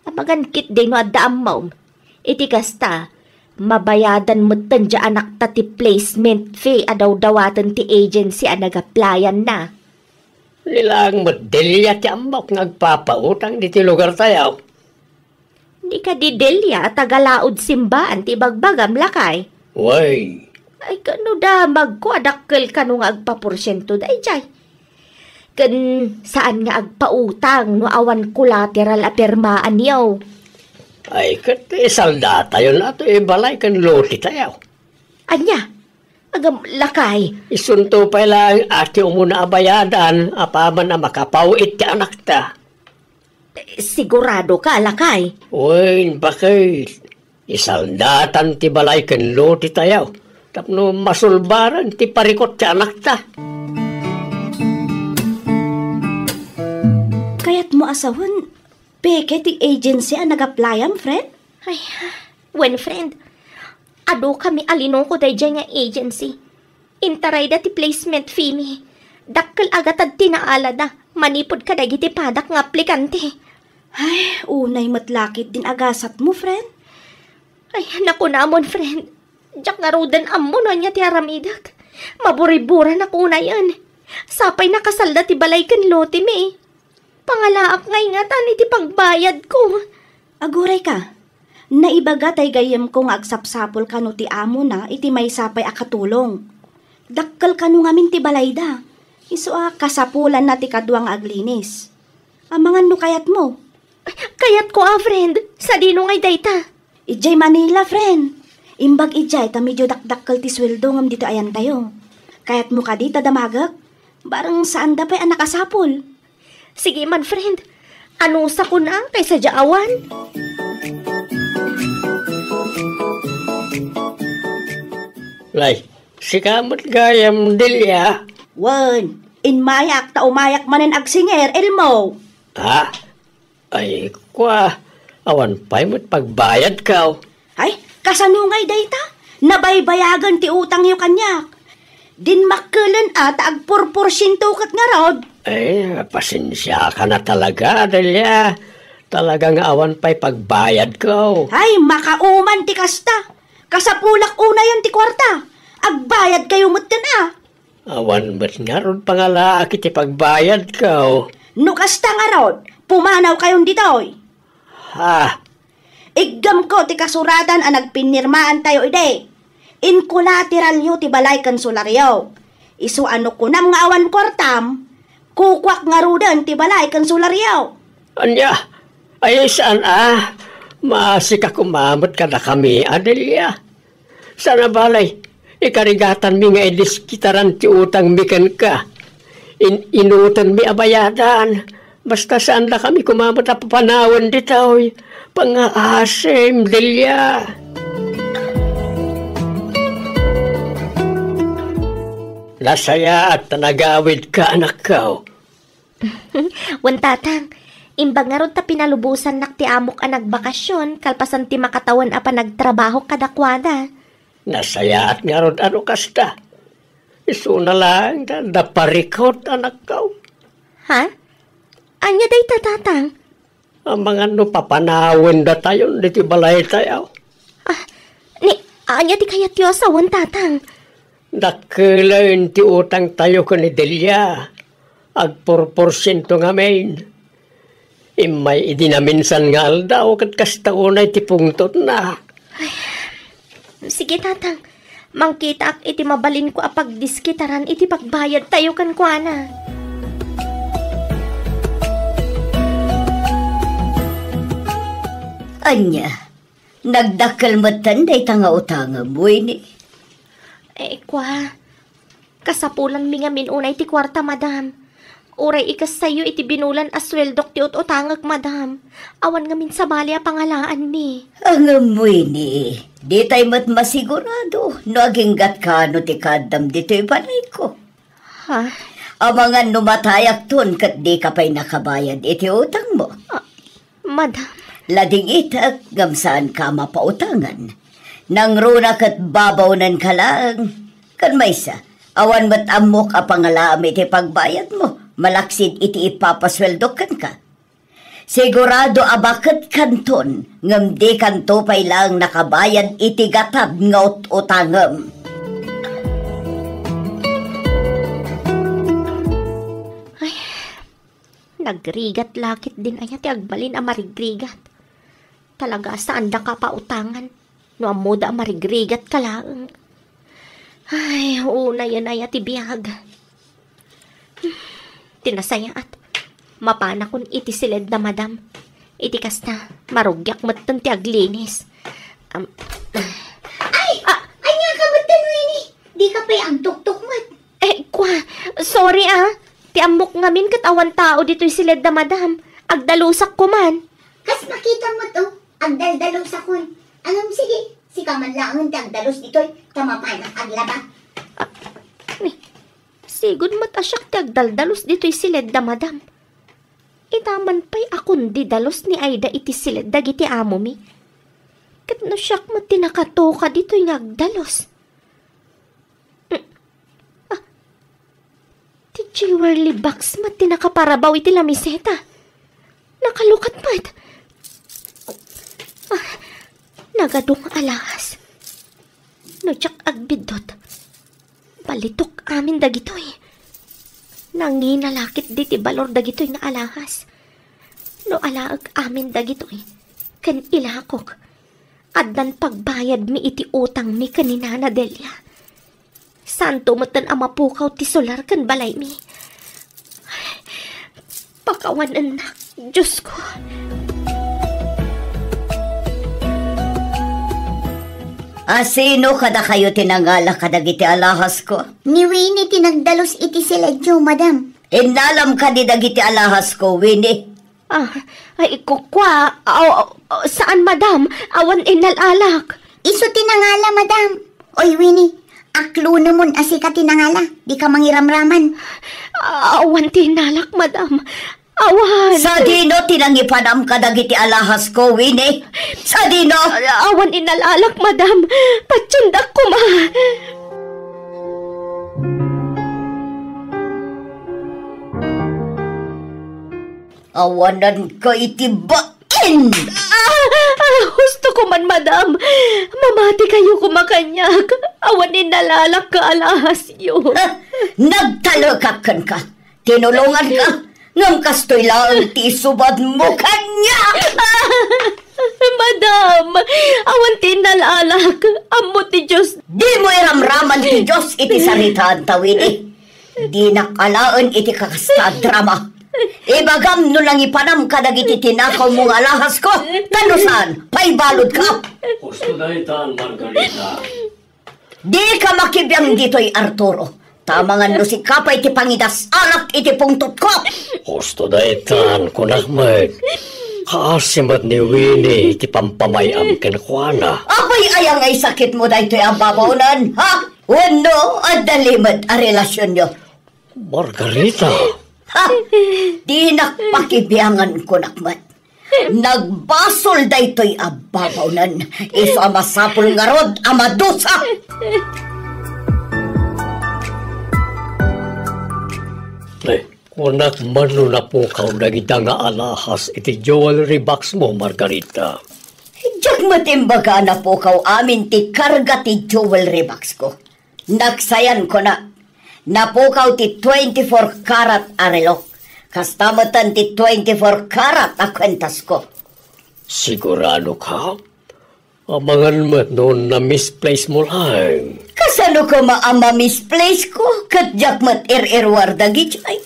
Amangan ketdi no adda ammom. Iti kasta, mabayadan metten ti anakta ti placement fee a dawdawaten ti agency a nag-applyan-na. Ni laeng met Delia ti ammok nga agpapautang ditoy lugartayo. Di kadi Delia a taga-laod simbaan ti ibagbagam, lakay? Wen. Ay, kano damagko a dakkel kano nga agpaporsiento daydiay. Ken saan nga agpautang no awan collateral a pirmaanyo. Ay, ket isaldatayon a ti balay ken lotetayo. Ania? Agam, lakay. Isunto pay laeng a ti umuna a bayadan apaman a makapaw-it ti anakta. Sigurado ka, lakay? Wen, baket. Isaldatan ti balay ken lotetayo tapno masulbaran ti parikut ti anakta. Kayatmo a sawen, peke ti agency a nag-apply-am, friend? Ay, wen, friend. Adu kami a linuko daydiay nga agency. Intarayda ti placement fee mi. Dakkel a gatad ti naalada manipud kadagiti padak nga aplikante. Ay, unay met la ketdin a gasatmo, friend. Ay, nakunamon, friend. Diak ngaruden ammo no ania ti aramidek. Maburiburanak unayen. Sapay nakasalda ti balay ken lote mi. Pangalaak ngay ngatan iti pagbayadko. Agurayka, naibaga tay gayyemko nga agsapsapul kano ti amona iti maysa pay a katulong. Dakkel kano ngamin ti balayda. Isu a kasapulanna ti kadua nga aglinis. Amangan no kayatmo. Kayatko a, friend. Sadino ngay dayta? Idiay Manila, friend. Imbag idiay ta medyo dakdakkel ti sueldo ngem ditoy ayantayo. Kayatmo kadi ta damagek? Bareng saanda pay a nakasapul. Sige man, friend. Anusakon a kaysa dia awan. Lay, sika met gayam, Delia. Wen, immayak ta umayak manen agsinger, Elmo. Ha? Ay, kua, awan pay met pagbayadko. Ay, kasano ngay dayta? Nabaybayagen ti utangyo kaniak. Dinmakkelen a ta agpurporsiento ket ngarud. Ay, pasensiaka na talaga, Delia. Talaga nga awan pay pagbayadko. Ay, makauman ti kasta. Kasapulak unayen ti kuarta. Agbayadkayo metten a. Awan met ngarud pangalaak iti pagbayadko. No kasta ngarud, pumanawkayon ditoy. Ha? Iggamko ti kasuratan a nagpinnirmaantayo idi. Inkolateralyo ti balay ken solaryo. Isu a no kunam nga awan kuartam, kukuak ngaruden ti balay ken solaryo. Ania? Ay, saan a? Maasika koma met kadakami, Delia. Saan a balay, ikarigatanmi nga idiskitaran ti utangmi kenka. In-inutenmi a bayadan. Basta saandakami koma met a papanawen ditoy pangngaasim, Delia. Nasayaat ta nagawidka, anakko. Wen, Tatang, imbag ngarud ta pinalubosannak ti amok a nagbakasyon kalpasan ti makatawen a panagtrabaho kadakuada. Nasayaat ngarud a no kasta. Isuna laeng ta adda parikut, anakko. Ha? Ania dayta, Tatang? Amangan no papanawen datayon ditoy balaytayo. Ah, ni, ania ti kayatyo a sawen, Tatang? Dakkelen ti utangtayo ken ni Delia. Agpurporsiento ngamin. Immay idi naminsan nga aldaw ket kasta unay ti pungtotna. Sige, Tatang. Mangkitaak iti mabalinko a pagdiskitaran iti pagbayadtayo kenkuana. Ania, nagdakkel metten dayta nga utangem, Winnie? Eh, kua, kasapulanmi ngamin unay ti kuarta, madam. Uray ikassayo iti binulan a sueldok ti ut-utangek, madam. Awan ngamin sabali a pangalaanmi. Ngem, Winnie, ditay met masigurado no aginggatka no ti kaaddam ditoy balayko. Ha? Amangan no matayakton ket dika pay nakabayad iti utangmo. Ah, madam. Ladingitek ngem saanka a mapautangan. Nangruna ket babawnen ka laeng. Ken maysa, awan met ammok a pangalaam iti pagbayadmo, malaksid iti ipapasueldok kenka. Sigurado a baketkanton, ngem dikanto pay laeng nakabayad iti gatad nga ut-utangem. Ay, nagrigat la ketdin aya ti agbalin a marigrigat. Talaga a saandaka a pautangan no ammoda a marigrigatka laeng. Ay, unayen aya ti biag. Ti nasayaat, mapanakon iti siledda, madam. Iti kasta, marugiak metten ti aglinis. Am, Ay! Ah! Ania ka metten, Winnie? Dika pay agtuktok met. Eh, kua, sorry, ah. Ti ammok ngamin ket awan tao ditoy siledda, madam. Agdalusak koman. Kas makitam met, oh. Agdaldalusakon. Ngem sige, sika man laengen ti agdalus ditoy, ta mapanak aglaba. Ah, ni, sigud met a siak ti agdaldalus ditoy siledda, madam. Ita man pay a kundi dalus ni Aida iti siled dagiti amomi. Ket no siak met ti nakatoka ditoy nga agdalus. Mm. Ah, ti jewelry box met ti nakaparabaw iti lamiseta. Nakalukat met. Ah, nagadu nga alahas. No diak agbiddut, balitok amin dagitoy. Nangina la ketdi ti balor dagitoy nga alahas. No alaek amin dagitoy ken ilakok, addan pagbayadmi iti utangmi ken ni Nana Delia. Saanto metten a mapukaw ti solar ken balaymi. Pakawanennak, Diosko. A sino kadakayo ti nangala kadagiti alahasko? Ni Winnie ti nagdalus iti siledyo, madam. Innalam kadi dagiti alahasko, Winnie? Ah, ay, kukua. Aw, aw, saan, madam. Awan innal-alak. Isu ti nangala, madam. Oy, Winnie, aklunemon a sika ti nangala. Dika mangiramraman. Awan ti innalak, madam. Awan. Sadino ti nangipanam kadagiti alahasko, Winnie? Sadino? Awan innal-alak, madam. Patiendak koma. Awananka iti bain! Ah, ah, husto koman, madam. Mamati kayo koma kaniak. Awan innal-alak nga alahasyo. Ah, nagtalekak kenka. Tinulonganka. Ngem kastoy laeng ti isubadmo kaniak. Madam, awan ti innal-alak. Ammo ti Dios. Dimo iramraman ti Dios iti saritaanta, Winnie. Dinak alaen iti kakasta a drama. Ibagam no nangipanam kadagiti tinakawmo nga alahasko, ta no saan, paibaludka. Husto dayta, Margarita. Dika makibiang ditoy, Arturo. Ta amangan no sika pay ti pangidas-alak iti pungtotko. Husto daytan, kunak met. Kaasi met ni Winnie iti pampamay-am kenkuana. Apay aya nga isakitmo daytoy a babawnan, ha? Wenno, adda limed a relasionyo? Margarita! Ha? Dinak pakibiangan, kunak met. Nagbasol daytoy a babawnan. Isu a masapul ngarud a madusa. Eh, kunak man no napukaw dagita nga alahas iti jewelry box mo, Margarita. Diak met imbaga a napukaw amin ti karga ti jewelry box ko. Nagsayan, kuna, napukaw ti twenty-four karat a relok. Kasta metten ti twenty-four karat a kuentasko. Sigurado ka? Amangan met no na-misplace mo laeng. Kasano koma a ma-misplace ko? Ket diak met ir-iruar dagidiay.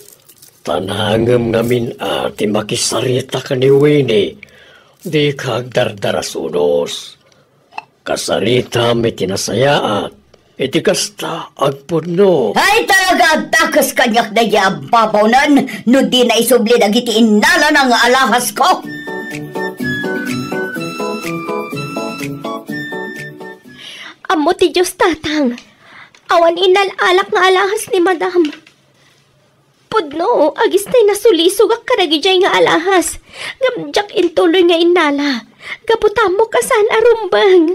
Ta nangem ngamin a ti makisarita ken ni Winnie, dika agdardarasunos. Kasaritam iti nasayaat, iti kasta, agpudno. Ay, talaga, dakes kaniak daydi a babawnan no di naisubli dagiti innalana nga alahasko. Ammo ti Dios, Tatang. Awan innal-alak nga alahas ni Madam. Pudno, agistay nasulisogak kadagidiay nga alahas. Ngem diak intuloy nga innala. Gapu ta ammok a saan a rumbeng.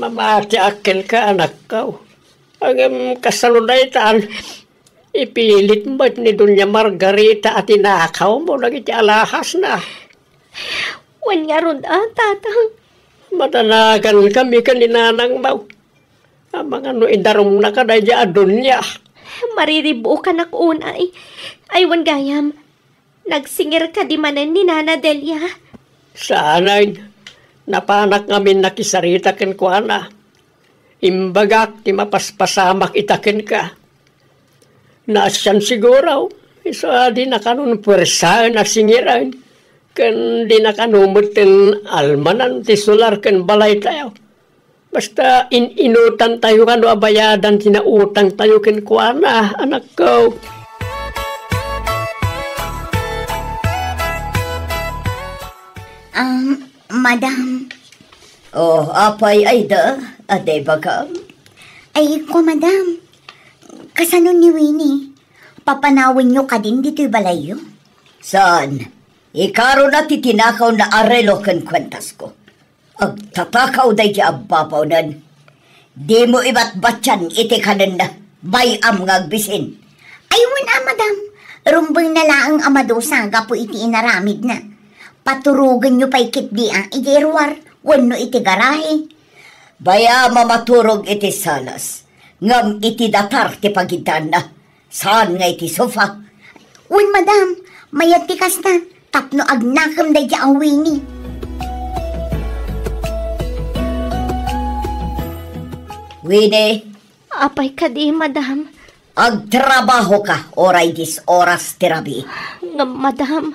Mamatiak kenka, anakko. Ngem kasano daytan? Ipilit met ni Doña Margarita a tinakawmo dagiti alahasna. Wen ngarud a, Tatang. Madanagan kami ken ni nanangmo. Amangan no idarumnaka daydi a Doña. Mariribukanak unay. Ay, wen gayam, nagsingir kadi manen ni Nana Delia? Saanen. Napanak ngamin nakisarita kenkuana. Imbagak ti mapaspasamak ita kenka. Naasian siguro, isu a dinaka nuan puersaen a singiren, ken dinaka nuan metten almanan ti solar ken balaytayo. Basta in-inutantayo kano a bayadan ti nautangtayo kenkuana, anakko. Um, madam. Oh, apay, Aida? Adi bagam? Ay, ko, madam. Kasano ni Winnie? Papanawenyo kadin ditoy balayyo? Saan? Ikarona ti tinakawna a relo ken kuentasko. Agtatakaw daydi a babawnan. Dimo ibatbatian iti kanenna. Bay-am nga agbisin. Ay, wen a, madam. Rumbengna laeng a madusa gapu iti inaramidna. Paturogenyo pay ketdi a idiay ruar wenno iti garahe. Bay-am a maturog iti salas, ngem iti datar ti pagiddaanna. Saan nga iti sofa? Wen, madam, mayat ti kasta tapno agnakem daydi a Winnie. Winnie. Apay kadi, madam? Agtrabahoka, uray dies oras ti rabii. Ngem, madam,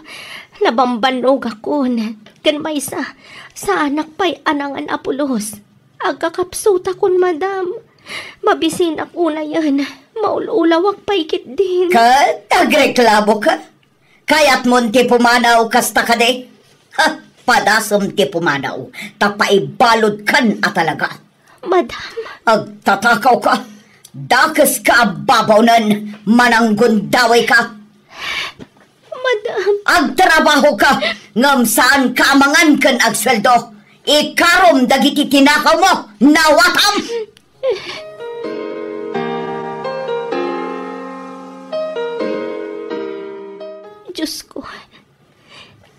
nabambannogakon. Ken maysa, saanak pay a nangan a pulos. Agkakapsutakon, madam. Mabisinak unayen. Maul-ulawak pay ketdin. Ket agreklamoka? Kayatmon ti pumanaw kasta kadi? Ha, padasem ti pumanaw, ta paibaludkan a talaga. Madam. Agtatakawka? Dakeska a babawnen, mananggundawayka. Madam. Agtrabahoka, ngem saanka a mangan ken agsueldo. Ikarom dagiti tinakawmo, nawatam! Diosko,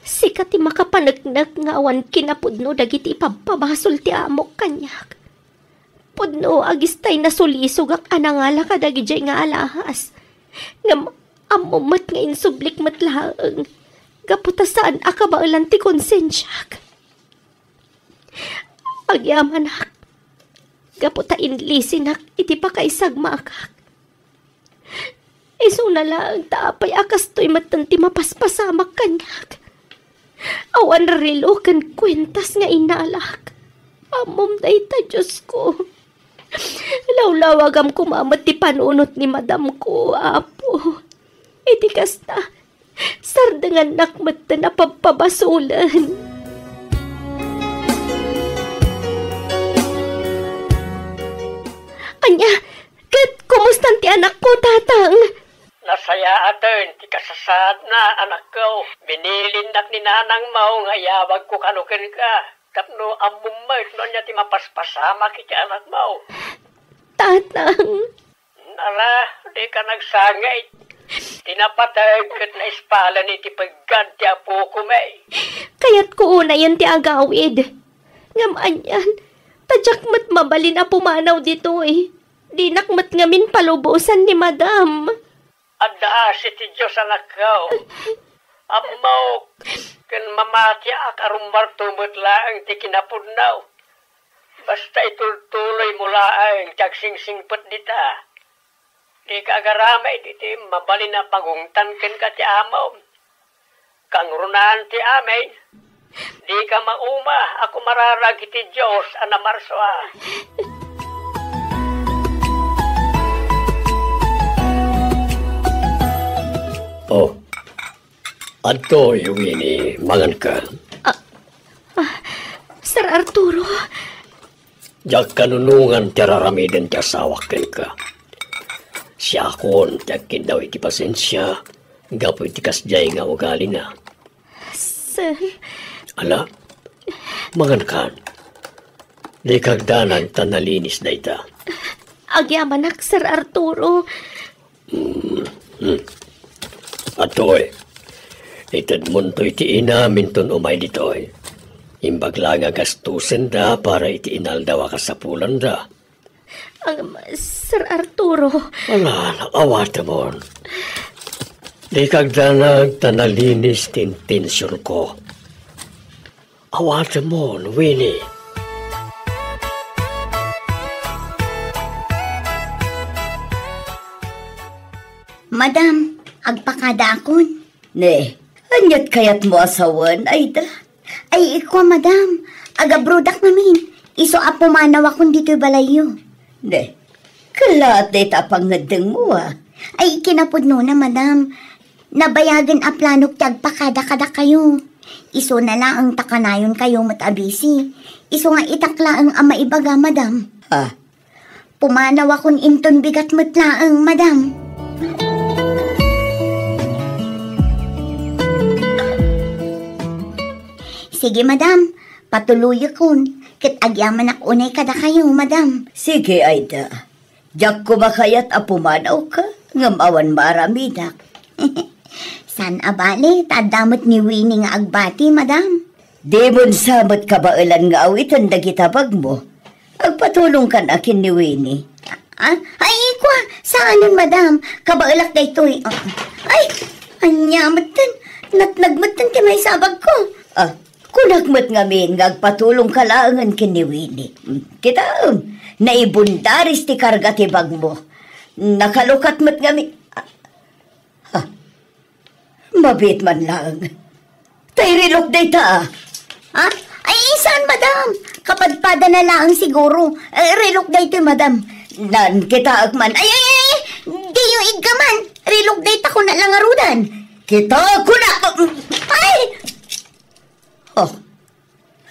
sika ti makapaneknek nga awan kinapudno dagiti ipabpabasol ti amok kaniak. Pudno agistay nasulisogak a nangala kadagidiay nga alahas. Ngem ammom met nga insublik met laeng, gapu ta saan a kabaelan ti konsensiak. Agyamanak, gapu ta inlisinak iti pakaisagmakak. Isuna laeng ta apay a kastoy metten ti mapaspasamak kaniak. Awan relo ken kuentas nga innalak. Ammom dayta, Diosko. Lawlawagam koma met ti panunot ni madamko, Apo. Iti kasta, sardengannak metten a pabpabasolen. Ania, ket kumustan ti anakko, Tatang? Nasayaaten ti kasasaadna, anakko. Binilinnak ni nanangmo nga iyawagko kano kenka tapno ammom met no ania ti mapaspasamak iti anakmo. Tatang. Nara, dika nagsangit. Ti napateg ket naispalen iti peggad ti apokon. Kayatko unayen ti agawid. Ngem anian, ta diak met mabalin a pumanaw ditoy. Dinak met ngamin palubosan ni Madam. Adda asi ti Dios, anakko. Ammok, ken mamatiak a rummuarto met laeng ti kinapudno. Basta itultuloymo laeng ti agsingsingpet dita. Dika agaramid iti mabalin a pagungtan kenka ti amom. Kangrunaan ti amin. Dika mauma a kumararag iti Dios a namarsua. Oh, adtoy, Winnie, manganka. Ah, ah, Sir Arturo. Diak kanunongan ti ar-aramiden ti asawak kenka. Siakon ti agkindaw iti pasensia gapu iti kasdiay nga ugalina. Sir. Ala, mangankan. Dika agdanag ta nalinis dayta. Agyamanak, Sir Arturo. Hmm, hmm. Adtoy, itedmonto iti inaminton umay ditoy. Imbag la nga gastusenda para iti inaldaw a kasapulanda. Ang, Sir Arturo. Ala, awatemon. Dika agdanag ta nalinis ti intensionko. Awatemon, Winnie. Madam, agpakadaakon. Ne, aniat kayatmo a sawen, Aida? Ay, ikua, madam. Agabrodak ngamin. Isu a pumanawakon ditoy balayyo. Ne, kellaat dayta a pangngeddengmo, a? Ay, kinapudnona, madam. Nabayagen a planok ti agpakada kadakayo. Isuna laeng ta kanayonkayo met a busy. Isu nga itak laeng a maibaga, madam. Ha? Pumanawakon inton bigat met laeng, madam. Sige, madam. Patuloyekon. Ket agyamanak unay kadakayo, madam. Sige, Aida. Diak koma kayat a pumanawka, ngem awan maaramidak. Saan a bale, ta adda met ni Winnie nga agbati, madam. Dimon sa met kabaelan nga awiten dagiti bagmo. Agpatulongkan a ken ni Winnie. Ah, ay, ikua, saanen, madam. Kabaelak daytoy. Ah, ay, ania metten. Natnag metten ti maysa a bagko. Ah, kunak met ngamin nga agpatulongka laengen ken ni Winnie. Hmm, kitaem, naibundaris ti karga ti bagmo. Nakalukat met ngamin. Ah, ah, Mabiit man laeng. Tay relok dayta, a. Ha? Ay, saan, madam? Kapadpadana laeng siguro. Eh, relok daytoy, madam. Nan, kitaek man. Ay, ay, ay, ay! Diyo iggaman. Relok dayta, kuna la ngaruden. Kitaek kuna. Ay! Oh,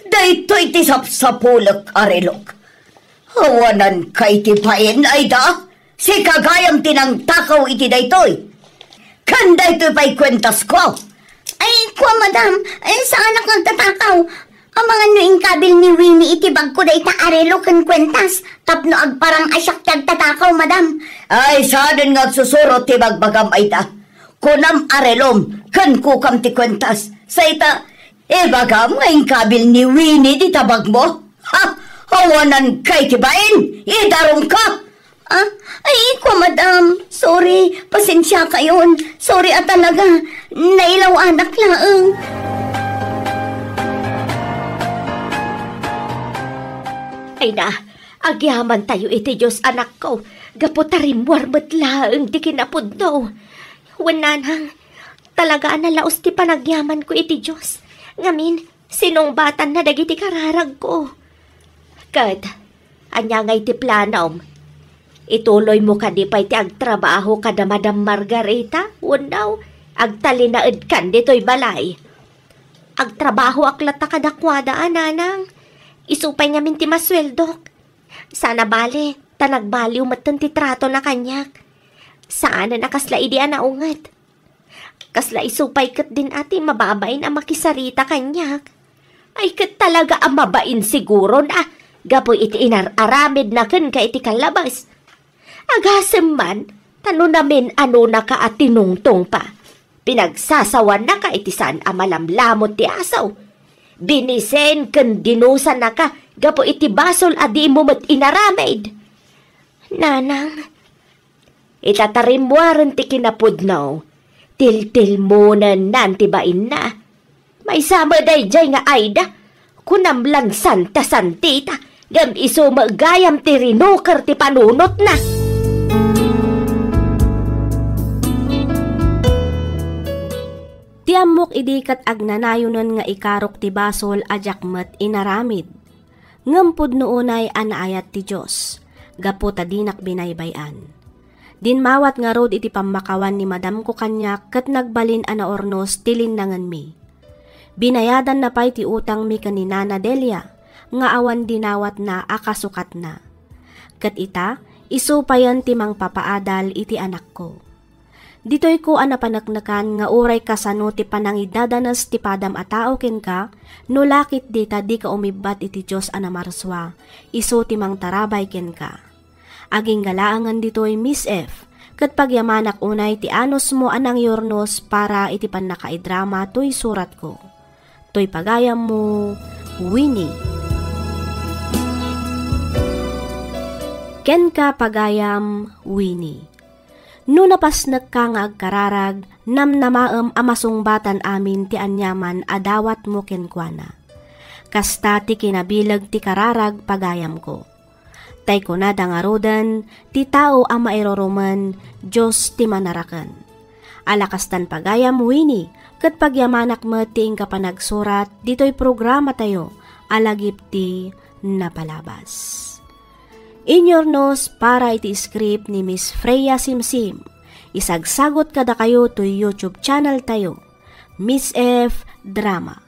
daytoy ti sapsapulek a relok. Awananka iti bain, Aida? Sika gayam ti nangtakaw iti daytoy. Ken daytoy pay kuentasko. Ay, kua, madam, eh, saanak nga agtatakaw. Amangan no inkabil ni Winnie iti bagko dayta a relok ken kuentas tapno agparang a siak ti agtatakaw, madam. Ay, saanen nga agsusurot ti bagbagam, Aida. Kunam a relom ken kukam ti kuentas. Sa ita, ibagam nga inkabil ni Winnie dita bagmo? Ha? Awananka iti bain? Idarumka! Ah, ay, kua, madam. Sorry. Pasensiakayon. Sorry a talaga. Nailaw-anak laeng. Ay na, agyamantayo iti Dios, anakko, gapu ta rimmuar met laeng ti kinapudno. Wen, nanang, talaga a nalaus ti panagyamanko iti Dios. Ngamin, sinungbatanna dagiti kararagko. Ket, Ania ngay ti planom? Ituloymo kadi pay ti agtrabaho kada Madam Margarita? Wenno agtalinaedkan ditoy balay? Agtrabahoak latta kadakuada a, nanang. Isu pay ngamin ti masueldok. Saan a bale, ta nagbaliw metten ti tratona kaniak. Saanen a kasla idi a naunget. Kasla isu pay ketdin a ti mababain a makisarita kaniak. Ay, ket talaga a mabain siguron a, gapu iti inar-aramidna kenka iti kallabes. Agasem man, ta no namin-anonaka a tinungtong pa, pinagsasawannaka iti saan a malamlamot ti asaw. Binisen ken dinusanaka gapu iti basol a dimo met inaramid. Nanang, ita ta rimmuaren ti kinapudno, tiltilmonennan ti bainna. Maysa met daydiay nga Aida, kunam lan Santa Santita, ngem isu met gayam ti rinuker ti panunotna. Ti ammok idi ket agnanayonen nga ikarok ti basol a diak met inaramid. Ngem pudno unay a naayat ti Dios, gapu ta dinak binaybay-an. Dimmawat ngarud iti pammakawan ni madamko kaniak ket nagbalin a naurnos ti linnangenmi. Binayadanna pay ti utangmi ken ni Nana Delia nga awan dinawatna a kasukatna. Ket ita, isu payen ti mangpapaadal iti anakko. Ditoyko a napaneknekan nga uray kasano ti panangidadanes ti padam a tao kenka, no la ketdi ta dika umibbat iti Dios a namarsua, isu ti mangtarabay kenka. Agingga laengen ditoy, Miss F, ket pagyamanak unay ti anusmo a nangyurnos para iti pannakaidrama toy suratko. Toy pagayammo, Winnie. Kenka, pagayam, Winnie. No napasnekka nga agkararag, namnamaem a masungbatan amin ti aniaman a dawatmo kenkuana. Kasta ti kinabileg ti kararag, pagayamko. Tay kunada ngaruden, ti tao a mairurumen, Dios ti manaraken. Ala kastan, pagayam, Winnie, ket pagyamanak met ti inka panagsurat ditoy programatayo a Lagip ti Napalabas. Inyurnos para iti script ni Miss Freya Simsim. Isagsagut kadakayo toy YouTube channel tayo, Miss F Drama.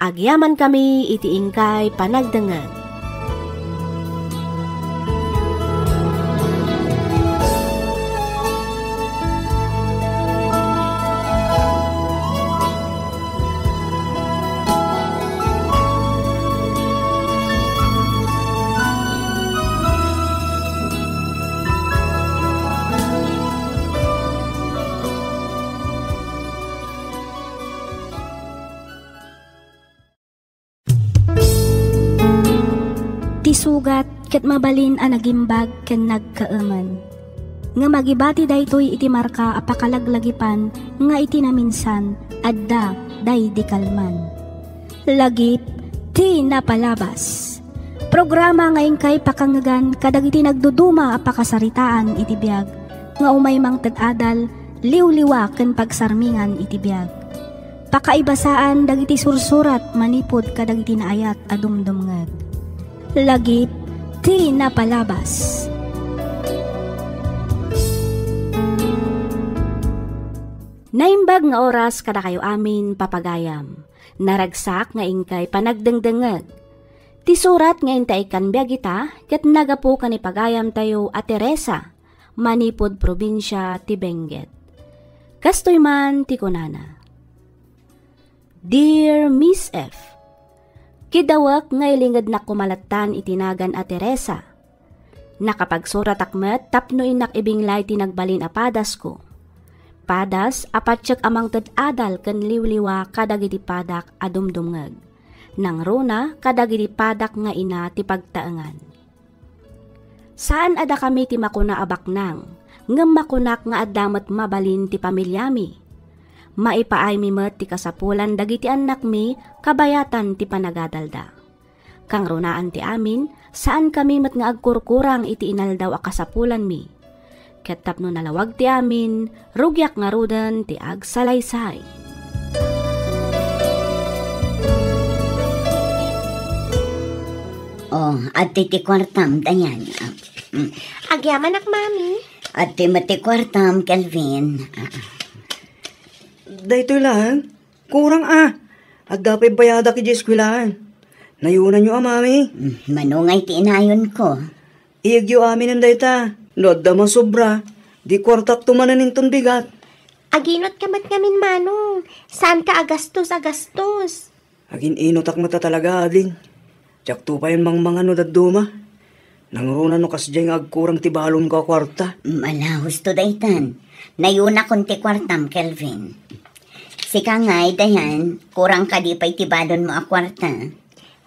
Agyamankami iti inkay panagdengngeg. Ti sugat ket mabalin a nagimbag ken nagkaemen. Ngem agibati daytoy iti marka a pakalaglagipan nga iti naminsan, adda daydi kalman. Lagip ti Napalabas. Programa nga inkay pakangngegan kadagiti nagduduma a pakasaritaan iti biag, nga umay mangted adal, liwliwa ken pagsarmingan iti biag. Pakaibasaan dagiti sursurat manipud kadagiti naayat a dumdumngeg. Lagip ti Napalabas. Naimbag nga oras kadakayo amin, papagayam. Naragsak nga inkay panagdengdengngeg. Ti surat nga inta ikkan biag ita ket nagapu ken ni pagayamtayo a Teresa, manipud probinsia ti Benguet. Kastoy man ti kunana, Dear Miss F, kidawek nga ilingednak koma lattan iti nagan a Teresa. Nakapagsuratak met tapno innak ibinglay ti nagbalin a padasko. Padas a patiek a mangted adal ken liwliwa kadagiti padak a dumdumngeg. Nangruna kadagiti padak nga ina ti pagtaengan. Saan a dakami ti makuna a baknang, ngem makunak nga adda met mabalin ti pamiliami. Maipaaymi met ti kasapulan dagiti annakmi kabayatan ti panagadalda. Kangrunaan ti amin, saankami met nga agkurkurang iti inaldaw a kasapulanmi. Ket tapno nalawag ti amin, rugiak ngaruden ti agsalaysay. Oh, adtoy ti kuartam, Dayan. Ah, mm. Agyamanak, Mami. Adtoy met ti kuartam, Kelvin. Ah. Daytoy laeng, kurang a. Adda pay bayadak idiay eskuelaan. Nayunanyo a, Mami. Mm, mano ngay ti inayonko? Iyegyo aminen dayta. No adda masobra, di kuartakto manen inton bigat. Aginot ka met ngamin, Manong. Saanka a gastos a gastos. Agin-inotak met a talaga, ading. Diakto pay mangmangano dadduma. Nangruna no kasdiay nga agkurang ti balonko a kuarta. Mm, ala, husto daytan. Nayunakon ti kuartam, Kelvin. Sika ngay, Dayan, kurang kadi pay ti balonmo a kuarta?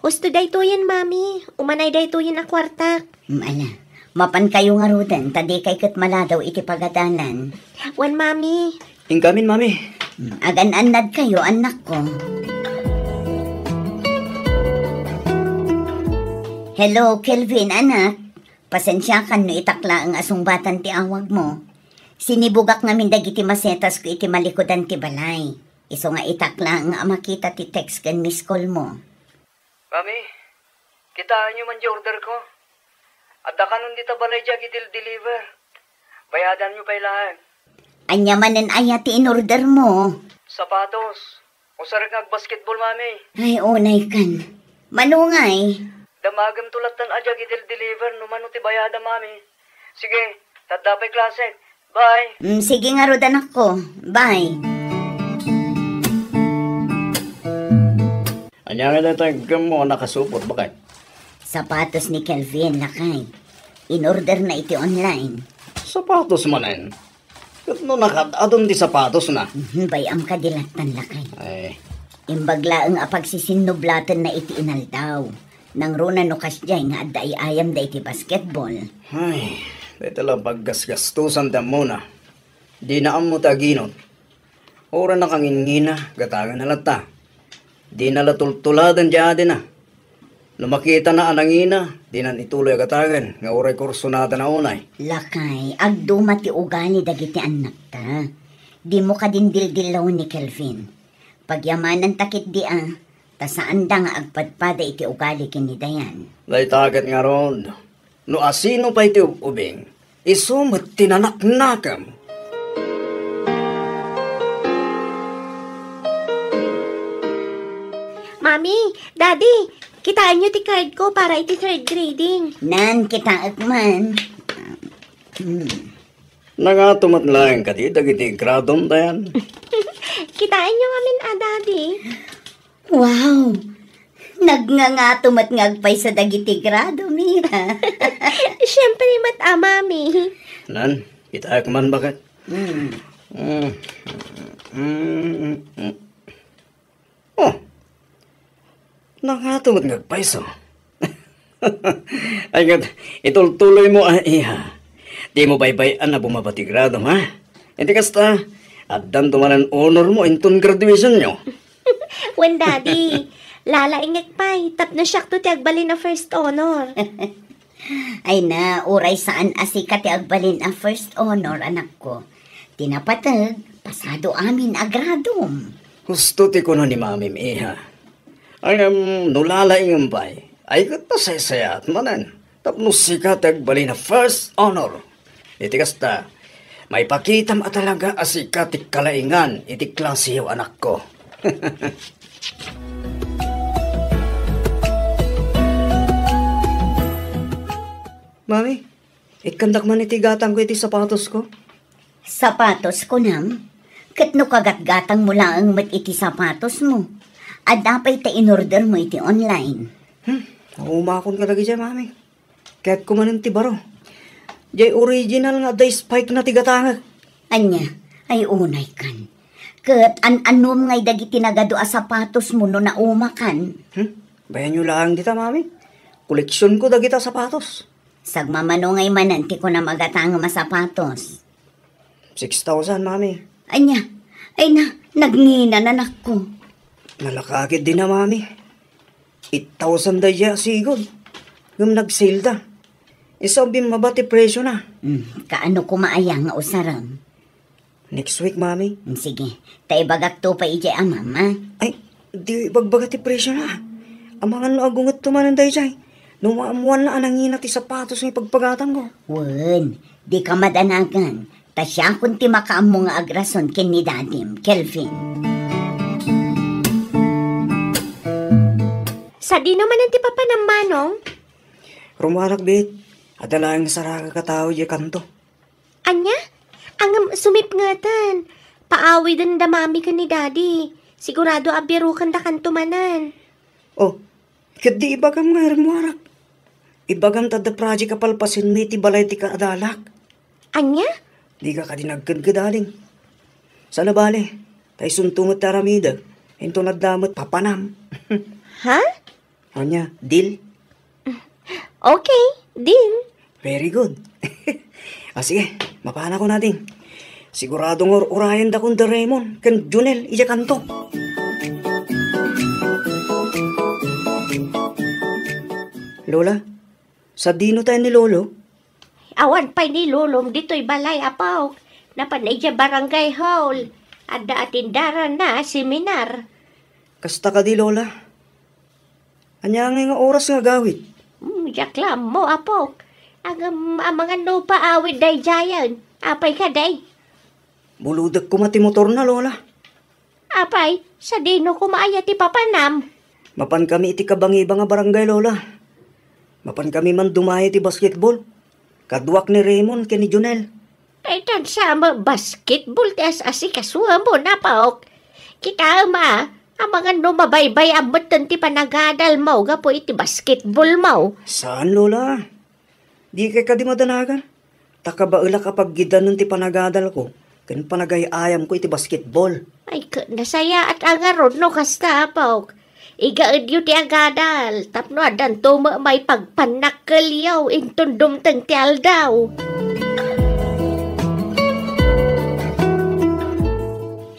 Husto daytoyen, Mami. Umanay daytoyen a kuartak. Mm, ala. Mapankayo ngaruden, ta dikay ket maladaw iti pagadalan. Wen, Mami. Inkamin, Mami. Mm, agan-annadkayo, annakko. Hello, Kelvin, anak. Pasensiakan no itak laeng a sungbatan ti awagmo. Sinibugak ngamin dagiti masetasko iti malikudan ti balay. Isu nga itak laeng a makita ti text ken miss call mo. Mami, kitaenyo man di order ko. Adda kanon dita balay di agidil-deliver. Bayadanyo pay laeng. Ania manen aya ti inorder mo? Sapatos. Usarek nga agbasketball, Mami. Ay, unay kan. Manungay. Damagem to lattan a di agidil-deliver no mano ti bayada, Mami. Sige, tadda pay klase. Bye. Mm, sige ngarud, anakko. Bye. Ania nga dayta iggem mo a nakasupot, baket? Sapatos ni Kelvin, lakay. In-order na iti online. Sapatos manen? Ket no nakad-adon ti sapatosna? Mhm, bay-am kadi lattan, lakay. Ay. Imbag laeng a pagsisinnublatan na iti inaldaw. Nangruna no kasdiay nga adda ay-ayamda iti basketball. Ay, dayta la paggasgastosan ti ammona. Dina ammo ti aginot. Uray nakangingina, gatagen na latta. Dina la tultuladen ti adina. No makitana a nangina, dinan ituloy a gatagen nga uray kursunada na unay. Lakay, agduma ti ugali dagiti annakta. Dimo kadin dildillawon ni Kelvin. Pagyamananta ketdi a, ta saanda nga agpadpada iti ugali ken ni Dayan. Dayta ket ngarud, no asino pay ti ub-ubing, isu met ti nanaknakem. Mami, Daddy, kitaenyo ti card ko para iti third grading. Nan, kitaek man. Hmm. Nangato met laeng kadi dagiti gradom, Dayan? Kitaenyo ngamin a, Daddy. Wow! Nagngangato met nga agpayso dagiti gradom, iha. Siempre met a, Mami. Nan, kitaek man, baket? Mm. Mm. Mm. Mm. Oh, nangato met nga agpayso. Ay, ket, itultuloymo a, iha. Dimo baybay-an a bumaba ti gradom, ha? Iti kasta, addanto manen honormo inton graduationyo. Wen, Daddy, lalaingek pay, tapno siakto ti agbalin a first honor. Ay na, uray saan a sika ti agbalin a first honor, anakko. Ti napateg, pasado amin a gradom. Husto ti kuna ni Mamim, iha. Ngem no lalaingem pay, ay ket nasaysayaat manen, tapno sika ti agbalin a first honor. Iti kasta, maipakitam a talaga a sika ti kalaingan iti klaseyo, anakko. Mami, ikkandak man iti gatangko iti sapatosko. Sapatos, kunam? Ket no kagatgatangmo laeng met iti sapatosmo, adda pay ta inordermo iti online. Hmm, naumakon kadagiti, Mami. Kayatko manen ti baro. Diay original nga adda spike-na ti gatangek. Ania? Ay, unay kan. Ket an-anom ngay dagiti nagadu a sapatosmo no naumakan? Hmm? Bayanyo laeng dita, Mami. Koleksionko dagita sapatos. Sagmamano ngay manen ti kunam a gatangem a sapatos? Six thousand, Mami. Ania? Ay na, nagngina, anakko. Nalaka ketdi na, Mami. Eight thousand daydiay a sigud. Ngem nag-sale da. Isu a bimmaba ti presiona. Hmm, kaano koma aya nga usarem? Next week, Mami. Hmm, sige. Ta ibagakto pay idiay amam, a? Ay, di ibagbaga ti presiona. Amangan no agungetto manen daydiay. No maammoanna a nangina ti sapatos nga ipagpagatanko. Wen, dika madanagan. Ta siakon ti makaammo nga agrason ken ni Dadim, Kelvin. Sadino manen ti papanam, Manong? Rummuarak, Bit. Adda laeng nga saragak a tao idiay kanto. Ania? Ngem sumipngeten. Paawiden da Mami ken ni Daddy. Sigurado a birokanda kanto manen. Oh, ket di ibagam nga rummuarak. Ibagam ta adda project a palpasenmi iti balay ti kaadalak. Ania? Dika kadi nagkedked, ading. Saan a bale, ta isunto met ti aramidek, inton adda met papanam. Ha? Ania, deal? Okay, deal. Very good. Ah, sige, mapanakon, ading. Sigurado nga ur-urayendakon da Raymond ken Junel idiay kanto. Lola, sadino tayo ni Lolo? Awan pay ni Lolom ditoy balay, apok. Napan idiay barangay hall. Adda atendaranna a seminar. Kasta kadi, Lola? Ania ngay nga oras nga agawid? Hmm, diak la ammo, apok. Ngem amangan no paawid daydiayen. Apay kadi? Bulodek koma ti motorna, Lola. Apay, sadino koma aya ti papanam? Mapankami iti kabangibang a barangay, Lola. Mapankami man dumaya iti basketball. Kaduak ni Raymond ken ni Junel. Ay, tan sa met basketball ti as-asikasuamon, apok. Kitaem a, amangan no mabaybay-am metten ti panagadalmo gapu iti basketballmo. Saan, Lola. Dikay kadi madanagan. Ta kabaelak a paggidanen ti panagadalko ken panagay-ayamko iti basketball. Ay, ket nasayaat a ngarud no kasta, apok. Igaedyo ti agadal tapno addanto met maipagpannakkelyo inton dumteng ti aldaw.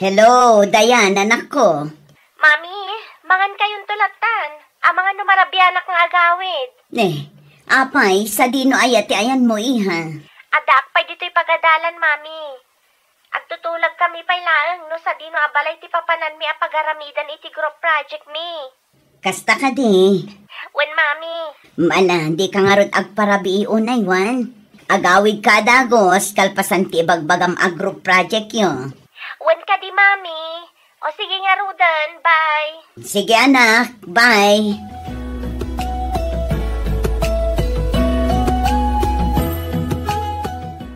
Hello, Dayan, anakko. Mami, mangankayonto lattan. Amangan no marabianak nga agawid. Ne, apay, sadino aya ti ayanmo, iha? Addaak pay ditoy pagadalan, Mami. Agtutulagkami pay laeng no sadino a balay ti papananmi a pagaramiden iti group project mi. Kasta kadi? Wen, Mami. Ala, dika ngarud agparabii unay, wen? Agawidka a dagus kalpasan ti ibagbagam a group projectyo. Wen kadi, Mami. O sige ngaruden, bye. Sige, anak, bye.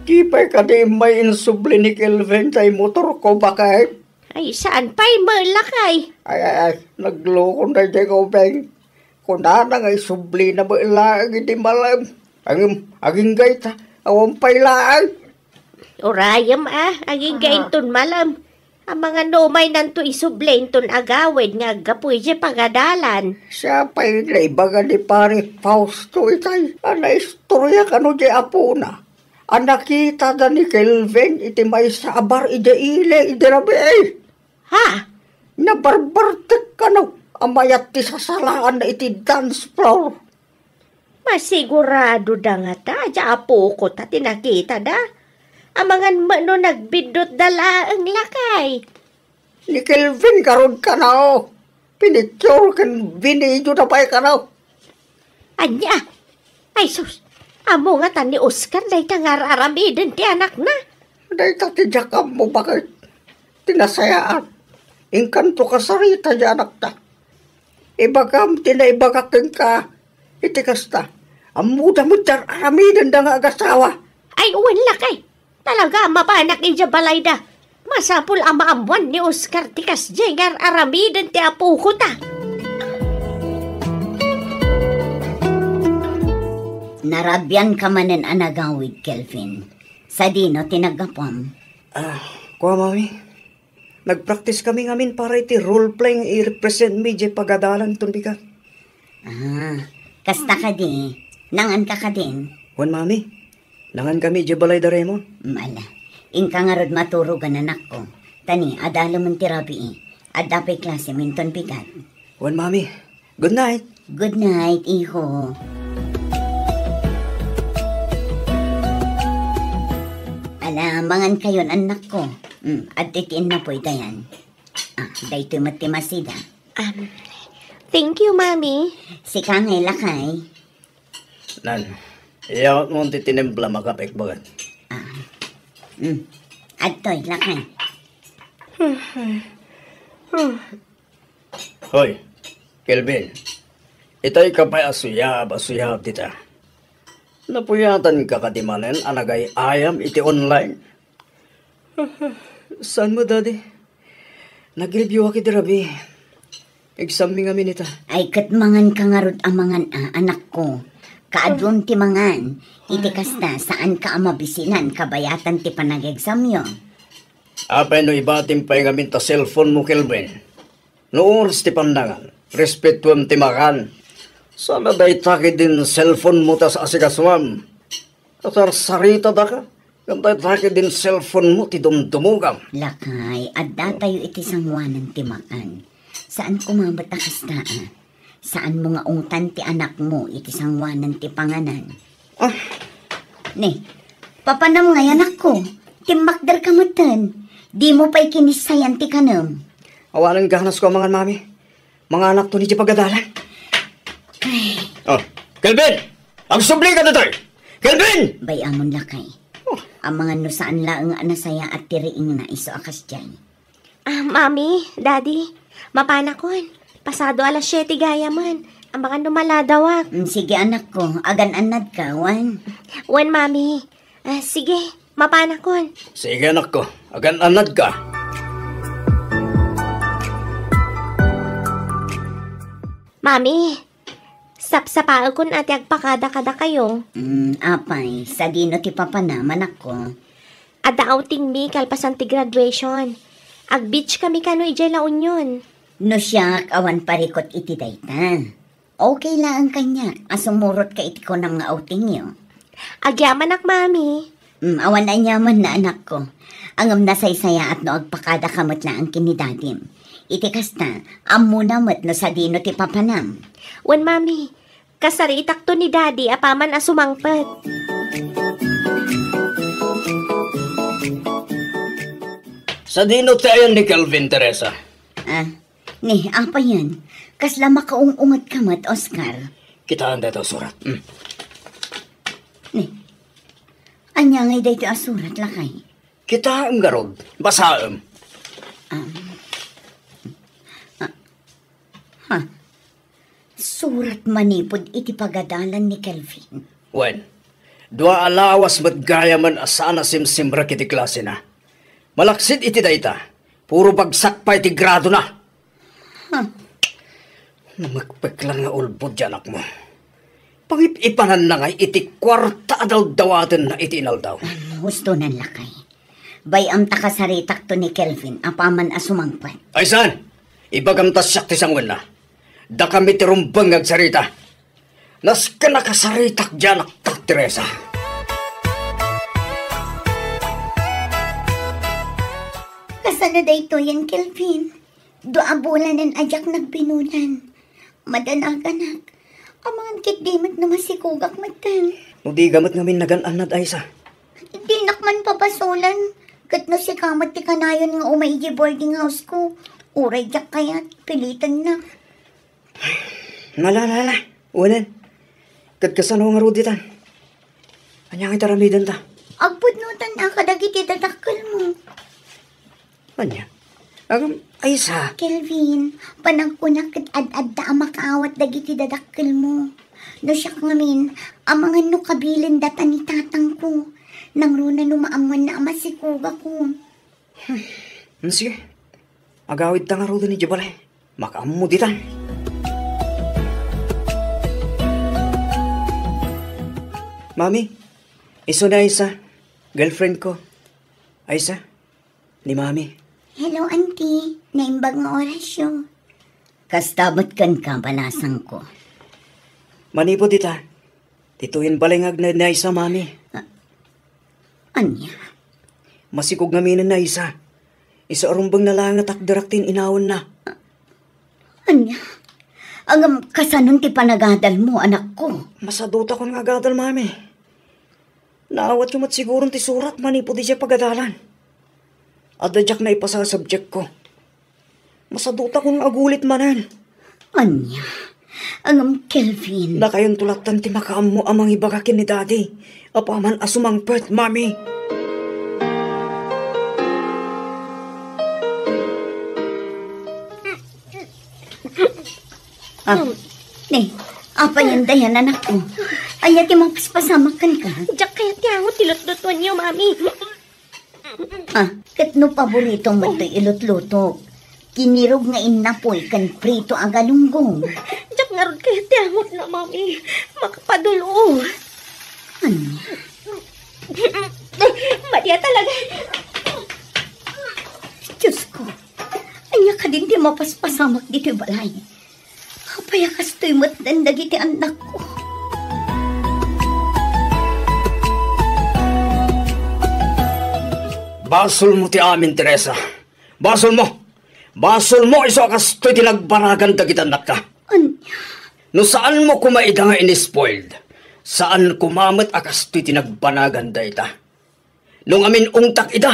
Di pay kadi immay insubli ni Kelvin tay motorko, baket? Ay, saan pay met, lakay? Ay, ay, ay, naglokon daydiay nga ubing. Kunana nga isublina met laeng idi malem. Ngem, agingga ita, awan pay laeng. Urayem a, agingga inton malem. Amangan no umaynanto isubli inton agawid nga aggapu idiay pagadalan. Siak pay naibaga ni Pare Fausto itay a naistorya kano diay apona a nakitada ni Kelvin iti maysa a bar idiay ili idi rabii. Ha? Nabarbartek kano a mayat ti sasalaanna iti dance floor. Masigurado da ngata, diay apoko ta ti nakitada. Amangan met no nagbiddutda laeng, lakay. Ni Kelvin ngarud kano. Pinicture ken binideoda pay kano. Ania? Ay sus, ammo ngata ni Oscar dayta nga ar-aramiden ti anakna. Dayta ti diak ammo, baket. Ti nasayaat, inkanto kasarita ti anakta. Ibagam ti naibagak kenka iti kasta. Ammoda met ti ar-aramidenda nga agasawa. Ay, wen lakay. Talaga a mapanak idiay balayda. Masapul a maammoan ni Oscar ti kasdiay nga ar-aramiden ti apoko ta. Narabianka manen a nagawid, Kelvin. Sadino ti naggapuam? Ah, kua, Mami. Nagpraktiskami ngamin para iti role play nga i-representmi idiay pagadalan ton bigat. Ah, kasta kadi, nanganka kadin? Wen, Mami. Nangankami idiay balay da Raymond. Mala. Inka ngarud maturogan, anakko. Ta ni, adalemen ti rabii. Adda pay klasem inton bigat. Wen, Mami. Good night. Good night, iho. Ala, mangankayon, annakko. Mm, adtoy ti innapoy, Dayan. Ah, daytoy met ti masida. Um, thank you, Mami. Sika ngay, lakay. Nan, iyawatmo ti tinimplam a kape, baket. Ah. Mm. Adtoy, lakay. Hoy, Kelvin. Itay ka pay a suyab, a suyab dita. Napuyatanka kadi manen a nagay-ayam iti online? Saan met, Daddy? Nag-review-ak idi rabii. Exam-mi ngamin ita. Ay, ket manganka ngarud a mangan a, anakko. Kaadun ti mangan. Iti kasta, saanka a mabisilan kabayatan ti panag-examyo. Apay no ibatim pay ngamin ta cellphone-mo, Kelvin? No oras ti pandangan, respetuem ti makan. Saan a dayta ketdin cellphone-mo ta asikasuam. Kasarsaritadaka, ngem dayta ketdin cellphone-mo ti dumdumogam. Lakay, addatayo iti sangoanan ti makan. Saan koma met a kasta, a. Saanmo nga ungtan ti anakmo iti sangoanan ti panganan. Ah. Ni, papanam ngay, anakko. Timmakderka metten. Dimo pay kinissayan ti kanem. Awanen ganasko a mangan, Mami. Manganakto idiay pagadalan. Ay. Oh, Kelvin! Agsublika ditoy! Kelvin! Bay-amon, lakay. Oh. Amangan no saan laeng a nasayaat ti riingna isu a kasdiay. Ah, Mami, Daddy, mapanakon. Pasado alas siete gayamen. Amangan no maladawak. Mm, sige, anakko. Agan-annadka, wen? Wen, Mami. Ah, sige, mapanakon. Sige, anakko. Agan-annadka. Mami, sapsapaekon a ti agpakada kadakayo. Mm, apay, sadino ti papanam, anakko? Adda outing-mi kalpasan ti graduation. Ag-beach kami kano idiay La Union. No siak, awan parikut iti dayta. Okay laeng kaniak a sumurotka iti kunam nga outingyo. Agyamanak, Mami. Mm, awan aniamanna, anakko. Ngem nasaysayaat no agpakadaka met laeng ken ni Dadim. Iti kasta, ammona met no sadino ti papanam. Wen, Mami. Kasaritakto ni Daddy apaman a sumangpet. Sadino ti ayan ni Kelvin, Teresa? Ah, ni, apayen? Kasla makaung-ungetka met, Oscar. Kitaem daytoy a surat. Mm. Ni, ania ngay daytoy a surat, lakay? Kitaem ngarud. Basaem. Ah. Ah. Ha? Surat manipud iti pagadalan ni Kelvin. Wen, dua a lawas met gayamen a saan a simsimrek iti klasena. Malaksid iti dayta, puro bagsak pay ti gradona. Huh. Namekpeklan nga ulbod ti anakmo. Pangip-ipananna ngay iti kuarta a dawdawatenna iti inaldaw. Husto nan, lakay. Bay-am ta kasaritakto ni Kelvin apaman a sumangpet. Ay saan? Ibagam ta siak ti sangoenna. Dakami ti rumbeng nga agsarita. Nasken a kasaritak diay anakta, Teresa. Kasano daytoyen, Kelvin? Dua a bulanen a diak nagbinulan. Madanaganak. Amangan ketdi met no masikogak metten. No diga met ngamin nagan-annad, Aisa. Dinak man pabasolen. Ket no sika met ti kanayon nga umay idiay boarding house ko, uray diak kayat, pilitennak. Nala, nala. Ulen. Ket kasano ngarud ditan? Ania ngay ti aramidenta? Agpudnotan a kadagiti dadakkelmo. Ania? Agam, Aisa. Kelvin, panagkunak ket ad-adda a makaawat dagiti dadakkelmo. No siak ngamin, amangan no kabilen data ni tatangko. Nangruna no maammoanna a masikogakon. Hmm, sige. Agawidta ngaruden idiay balay. Makaammo ditan. Mami, isu ni Aisa, girlfriend ko. Aisa, ni Mami. Hello, Auntie. Naimbag nga orasyo. Kasta met kenka, balasangko. Manipud ita, ditoyen balay nga agna ni Aisa, Mami. Ah, ania? Masikog ngaminen ni Aisa. Isu a rumbengna laeng nga takderak ti in-inawanna. Ania? Ngem kasanon ti panagadalmo, anakko? Masadutakon nga agadal, Mami. Naawatyo met siguron ti surat manipud idiay pagadalan. Adda diak naipasa a subjectko. Masadutakon nga agulit manen. Ania? Ngem, Kelvin. Dakayonto lattan ti makaammo a mangibaga ken ni Daddy apaman a sumangpet, Mami. Ah, ne, apay anda yan, anakko? Ania ti mapaspasamak kenka? Diak kayat ti angot ti lutlutuanyo, Mami. Ah, ket no paborito met toy ilutlutok, kinirog nga innapoy ken prito a galunggong. Diak ngarud kayat ti angotna, Mami. Makapadul-o. Ania? Madi a talaga. Diosko, ania kadin ti mapaspasamak ditoy balay? Apay a kastoy met dagiti annakko? Basolmo ti amin, Teresa. Basolmo. Basolmo isu a kastoy ti nagbanagan dagiti annakta. Ania? No saanmo koma ida nga in-spoiled, saan koma met a kastoy ti nagbanagan dayta. No ngamin-ungtak ida,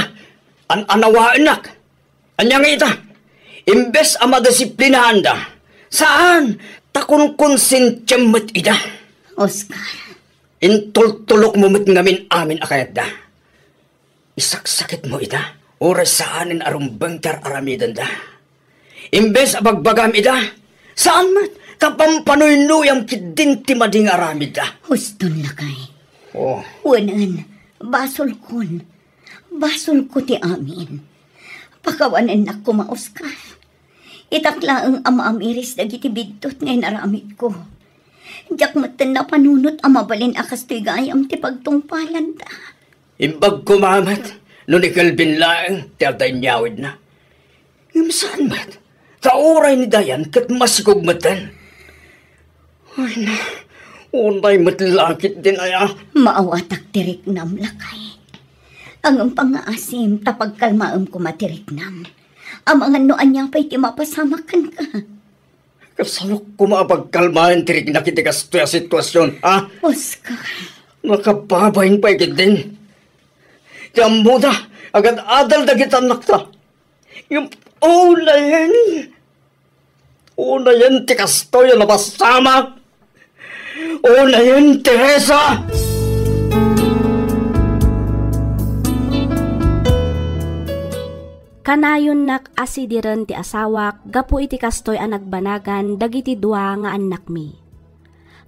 an-anawaennak. Ania nga ita? Imbes a madisiplinaanda, saan, ta kunkonsensiam met ida. Oscar. Intultulokmo met ngamin amin a kayatda. Isaksakitmo ida, uray saanen a rumbeng ti ar-aramidenda. Imbes a bagbagam ida, saan met, ta pampanoynuyam ketdin ti madi nga aramidda. Huston, lakay. Oh. Wen, basolkon. Basolko ti amin. Pakawanennak koma, Oscar. Itak laeng a maamiris dagiti biddut nga inaramidko. Diak metten napanunot a mabalin a kastoy gayam ti pagtungpalanda. Imbag koma met no ni Kelvin laeng ti adda inyawidna. Ngem saan met, ta uray ni Dayan ket masikog metten. Ay na, unay met la ketdin aya. Maawatak ti riknam, lakay. Ngem pangngaasim ta pagkalmaem koma ti riknam. Amangan no ania pay ti mapasamak kenka. Kasano koma a pagkalmaen ti riknak iti kastoy a sitwasion, ha? Oscar. Nakababain pay ketdin. Ti ammoda, agad-adal dagiti annakta. Ngem unayen, unayen ti kastoy a napasamak. Unayen, Teresa! Kanayonnak a sidiren ti asawak gapu iti kastoy a nagbanagan dagiti dua nga annakmi.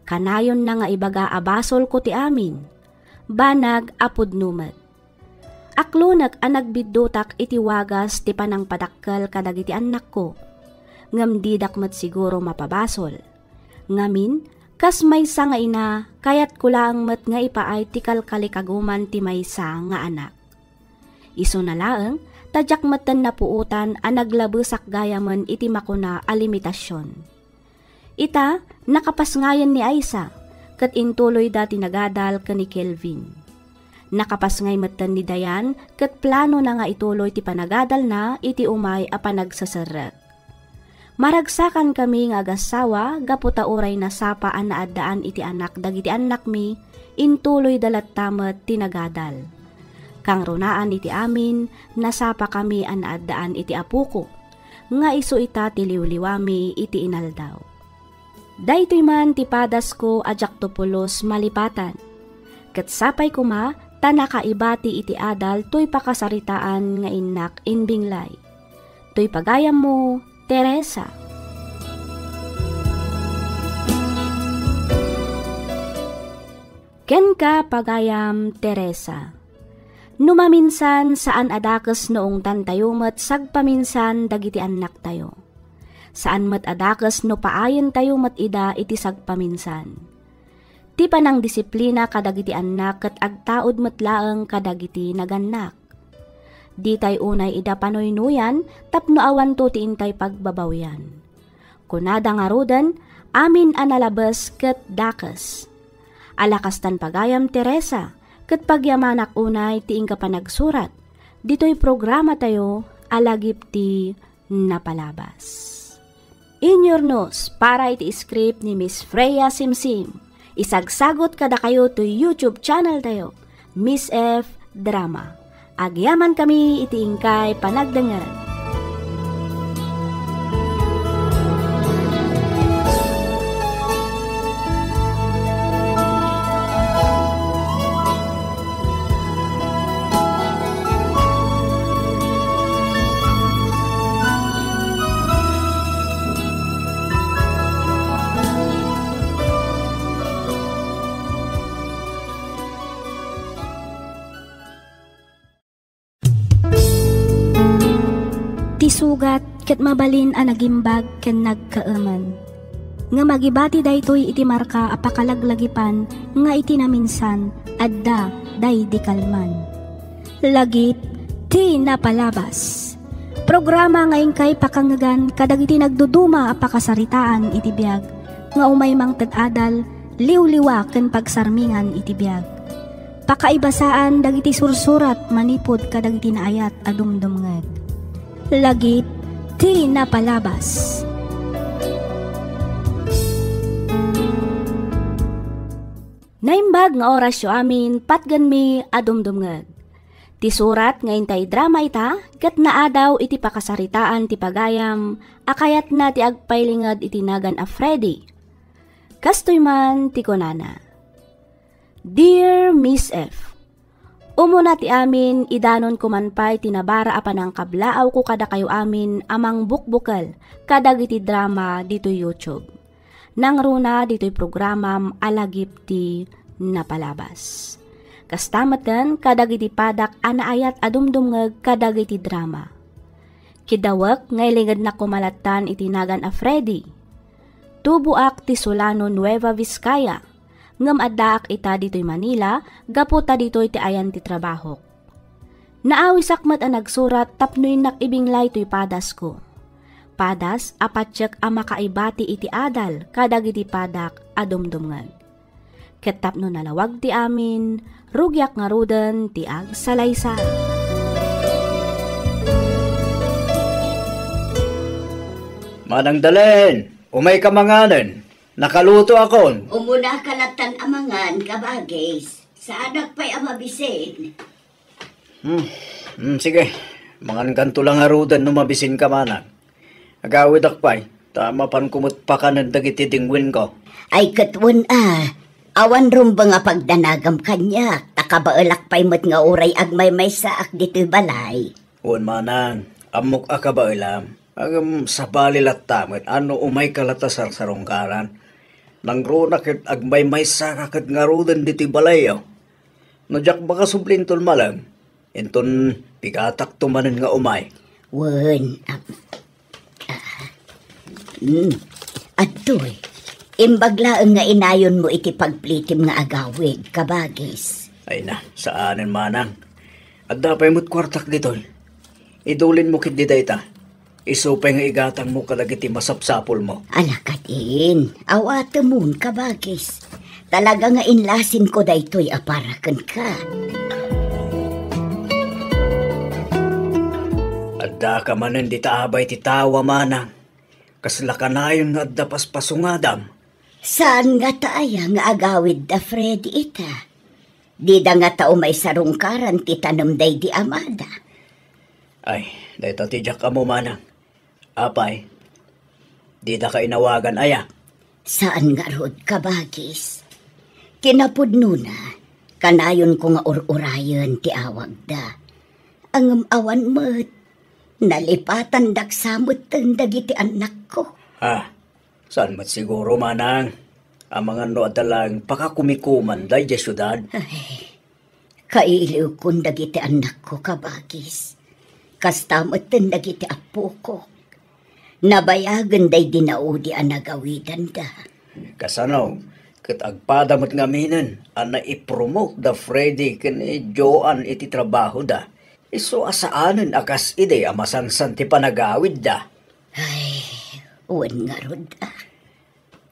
Kanayonna nga ibaga a basolko ti amin, banag a pudno met. Aklonek a nagbiddutak iti wagas ti panangpadakkel kadagiti annakko, ngem didak met siguro mapabasol. Ngamin, kas maysa nga ina, kayatko laeng met nga ipaay ti kalkalikaguman ti maysa nga anak. Isuna laeng, ta diak metten napuotan a naglabesak gayamen iti makuna a limitasion. Ita, nakapasngayen ni Aisa, ket intuloyda ti nagadal ken ni Kelvin. Nakapasngay metten ni Dayan, ket planona nga ituloy ti panagadalna iti umay a panagseserrek. Maragsakankami nga agassawa gapu ta uray nasapa a naaddaan iti anak dagiti annakmi, intuloyda latta met ti nagadal. Kangrunaan iti amin, nasapakami a naaddaan iti apoko, nga isu ita ti liwliwami iti inaldaw. Daytoy man ti padasko a diakto pulos malipatan. Ket sapay koma ta nakaibati iti adal toy pakasaritaan nga innak imbinglay. Toy pagayammo, Teresa. Kenka, pagayam Teresa. No maminsan, saan a dakes no ungtantayo met sagpaminsan dagiti annaktayo. Saan met a dakes no paayentayo met ida iti sagpaminsan. Ti panangdisiplina kadagiti annak ket agtaud met laeng kadagiti nagannak. Ditay unay ida panuynuyan tapno awanto ti intay pagbabawian. Kunada ngaruden, amin a nalabes ket dakes. Ala kastan pagayam Teresa, ket pagyamanak unay ti inka panagsurat ditoy programatayo a Lagip ti Napalabas. Inyurnos para iti script ni Miss Freya Simsim. Isagsagot kadakayo toy YouTube channel tayo, Miss F Drama. Agyaman kami iti inkay panagdengngeg. Ti sugat ket mabalin a nagimbag ken nagkaemen. Ngem agibati daytoy iti marka a pakalaglagipan nga iti naminsan, adda daydi kalman. Lagip ti napalabas. Programa nga inkay pakangngegan kadagiti nagduduma a pakasaritaan iti biag nga umay mangted adal, liwliwa ken pagsarmingan iti biag. Pakaibasaan dagiti sursurat manipud kadagiti naayat a dumdumngeg. Lagip ti napalabas. Naimbag nga orasyo amin, patgenmi a dumdumngeg. Ti surat nga intay drama ita, ket naadaw iti pakasaritaan ti pagayam a kayatna ti agpailinged iti nagan a Freddy. Kastoy man ti kunana, Dear Miss F, umuna ti amin, idanonko man pay ti nabara a panangkablaawko kadakayo amin a mangbukbukel kadagiti drama ditoy YouTube. Nangruna ditoy programam a Lagip ti Napalabas. Kasta metten kadagiti padak a naayat a dumdumngeg kadagiti drama. Kiddawek nga ilingednak koma lattan iti nagan a Freddy. Tuboak ti Solano, Nueva Vizcaya, ngem addaak ita ditoy Manila gapu ta ditoy ti ayan ti trabahok. Naawisak met a nagsurat tapno innak ibinglay toy padasko. Padas a patiek a makaibati iti adal kadagiti padak a dumdumngeg. Ket tapno nalawag ti amin, rugiak ngaruden ti agsalaysay. Manang Dalen, umayka manganen. Nakalutoakon. Umunaka lattan a mangan, kabagis. Saanak pay a mabisin. Hmm, hmm, sige. Mangankanto la ngaruden no mabisinka, manang. Agawidak pay, ta mapanko met pakanen dagiti dingwenko. Ay, ket wen a, awan rumbeng a pagdanagam kaniak, ta kabaelak pay met nga uray agmaymaysaak ditoy balay. Wen, manang, ammok a kabaelam. Ngem sabali latta met a no umayka latta sarsarungkaran. Nangruna ket agmaymaysaka ket ngaruden ditoy balayyo. No diak makasubli inton malem, inton pigatakto manen nga umay. Wen, am-, ah, mm, adtoy. Imbag laeng nga inayonmo iti pagplitim nga agawid, kabagis. Ay na, saanen, manang. Adda pay met kuartak ditoy. Idulinmo ketdi dayta. Isu pay nga igatangmo kadagiti masapsapulmo. Ala kadin, awatemon, kabagis. Talaga nga inlasinko daytoy a para kenka. Addaka manen dita abay ti tawa, manang. Kasla kanayon nga adda paspasungadam. Saan ngata aya nga agawid da Freddy ita? Dida ngata umay sarungkaran ti tanem daydi amada. Ay, dayta ti diak ammo, manang. Apay, didaka inawagan aya? Saan ngarud, kabagis. Kinapudnona, kanayonko nga ur-urayen ti awagda. Ngem awan met, nalipatandak sa metten dagiti annakko. Ha? Saan met siguro, manang? Amangan no adda laeng pakakumikuman daydiay siudad? Ay, kailiwkon dagiti annakko, kabagis. Kasta metten dagiti appokok. Nabayagen daydi naudi a nagawidanda. Kasano, ket agpada met ngaminen a naipromote da Freddy ken ni Joan iti trabahoda. Isu a saanen a kas idi a masansan ti panagawidda. Ay, wen ngarud a.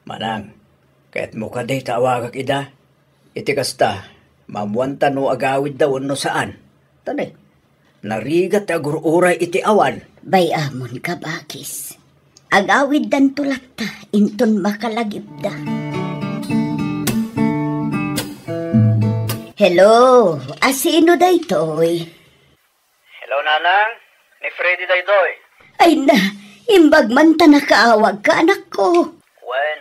Manang, kayatmo kadi ta awagak ida? Iti kasta, maammoanta no agawidda wenno saan. Tani, narigat ti agur-uray iti awan. Bay-amon, kabagis. Agawiddanto latta inton makalagipda. Hello, asino daytoy? Hello, Nanang. Ni Freddy daytoy. Ay na, imbag man ta nakaawagka, anakko. Wen,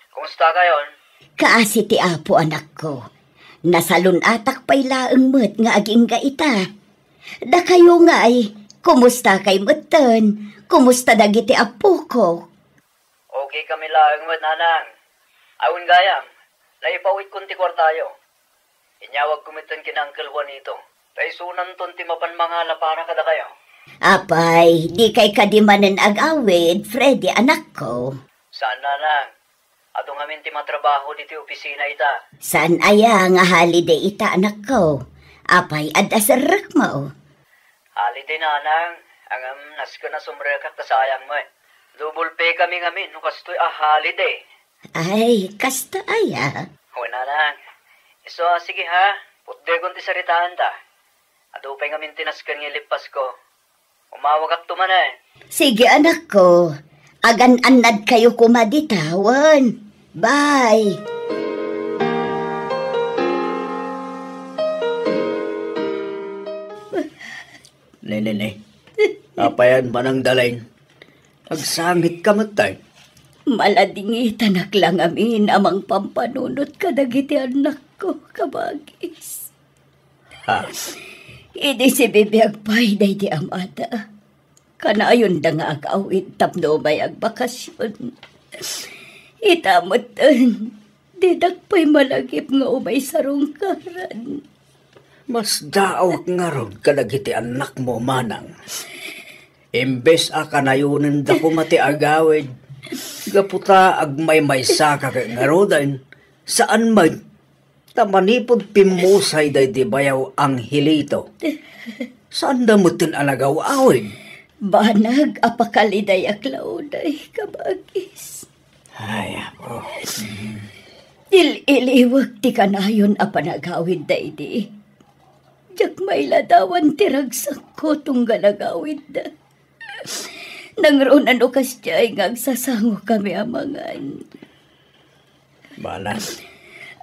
kumusta kayon? Kaasi ti Apo, anakko. Nasalun-atak pay laeng met nga agingga ita. Dakayo ngay, kumusta kay metten? Kumusta dagiti appoko? Okay kami laeng met, Nanang. Awan gayam, naipawitkon ti kuartayo. Inyawagko metten ken Uncle Juanito, ta isunanton ti mapan mangala para kadakayo. Apay, dikay kadi manen agawid, Freddy, anakko? Saan, nanang. Adu ngamin ti matrabaho ditoy opisina ita. Saan aya nga holiday ita, anakko? Apay, adda serrekmo? Holiday, nanang, ngem nasken a sumrekak ta sayang met. Double pay kami ngamin no kastoy a holiday. Ay, kasta aya? Wen, nanang. Isu a, sige ha, putdekon ti saritaanta. Adu pay ngamin ti nasken nga ilippasko. Umawagakto manen. Sige, anakko. Agan-annadkayo koma dita, wen. Bye. Ne, ne, ne. Apayan, Manang Dalen? Agsangitka met, tay. Maladingitanak la ngamin a mangpampanunot kadagiti annakko, kabagis. Ha? Idi sibibiag pay daydi amada, kanayonda nga agawid tapno umay agbakasyon. Ita metten, didak pay malagip nga umay sarungkaran. Masdaawak ngarud kadagiti annakmo, manang. Imbes a kanayonenda koma ti agawid, gapu ta agmaymaysaka ket ngaruden, saan met. Ta manipud pimmusay daydi bayaw Angelito, saanda metten a nagaw-awid. Banag a pakalidayak la unay, kabagis. Ay, apo. Il-iliwek ti kanayon a panagawid daydi. Diak mailadawan ti ragsakko tunggal agawidda. Nangruna no kasdiay nga agsasangokami a mangan. Manang.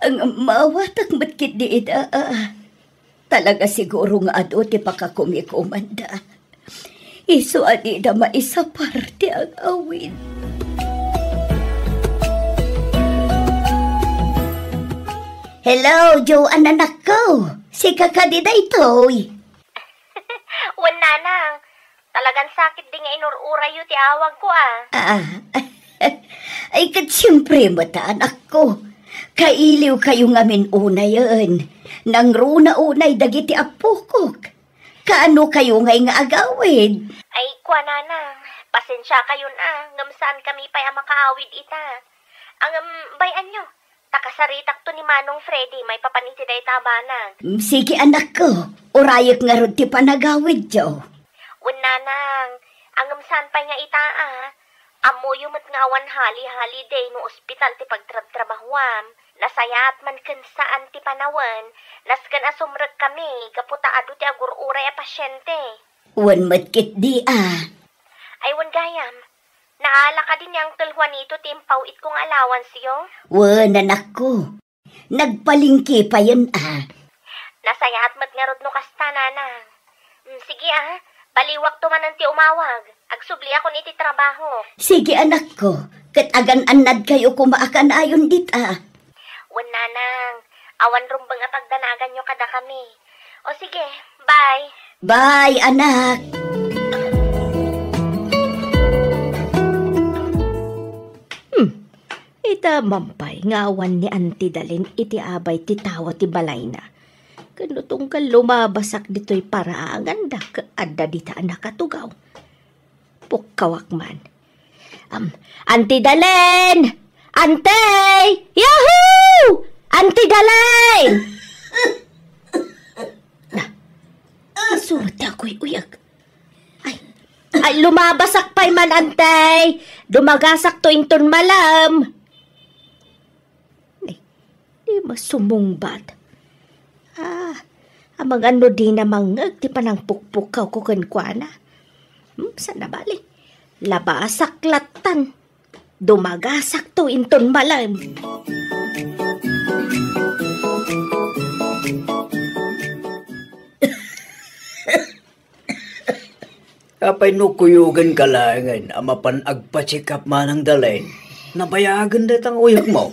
Ang maawatak met ketdi ida, a. Talaga siguro nga adu ti pakakumikumanda. Isu a dida maisapar ti agawid. Hello, Joan, anakko. Sika kadi daytoy? Wen, nanang. Talagan sakit di nga inur-urayyo ti awagko, a. Ah, ay, ket siempre met, anakko. Kailiwkayo ngamin unayen. Nangruna unay dagiti appokok. Kaano kayo ngay nga agawid? Ay, kua, nanang, pasensiakayon a, ngem saan kami pay a makaawid ita. Ngem, bay-anyo, ta kasaritakto ni Manong Freddy maipapan iti dayta a banag. Mm, sige, anakko, urayek ngarud ti panagawidyo. Wen, nanang, ngem saan pay nga ita a, Ammoyo met nga awan hali-holiday no ospital ti pagtrabtrabahuam. Nasayaat man ken saan ti panawen, nasken a sumrekkami gapu ta adu ti agur-uray a pasiente. Wen met ketdi a. Ay, wen gayam, naala kadi ni Uncle Juanito ti impaw-itko nga allowance-yo? Wen, anakko. Nagpalengke payen a. Nasayaat met ngarud no kasta, nanang. Mm, sige a, baliwakto manen ti umawag. Agsubliakon iti trabaho. Sige, anakko, ket agan-annadkayo koma a kanayon dita. Wen, nanang, awan rumbeng a pagdanaganyo kadakami. O sige, bye. Bye, anak. Hmm. Ita man pay nga awan ni Auntie Dalen iti abay ti tawa ti balayna. Ken no tunggal lumabasak ditoy paraangan, dak adda dita a nakatugaw. Pukkawak man. Am, Auntie Dalen! Auntie! Yahoo! Auntie Dalen! Na, isu met ti aguy-uyag. Ay, ay, lumabasak pay man, Auntie. Dumagasakto inton malem. Ay, di masumungbat. Ah, amangan no dina mangngeg ti panangpukpukkawko kenkuana. Hmm, saan a bali? Labasak lattan. Dumagasakto inton malem. Apay no kuyogenka laengen a mapan agpa-check up, Manang Dalen? Nabayagen dayta nga uyekmo.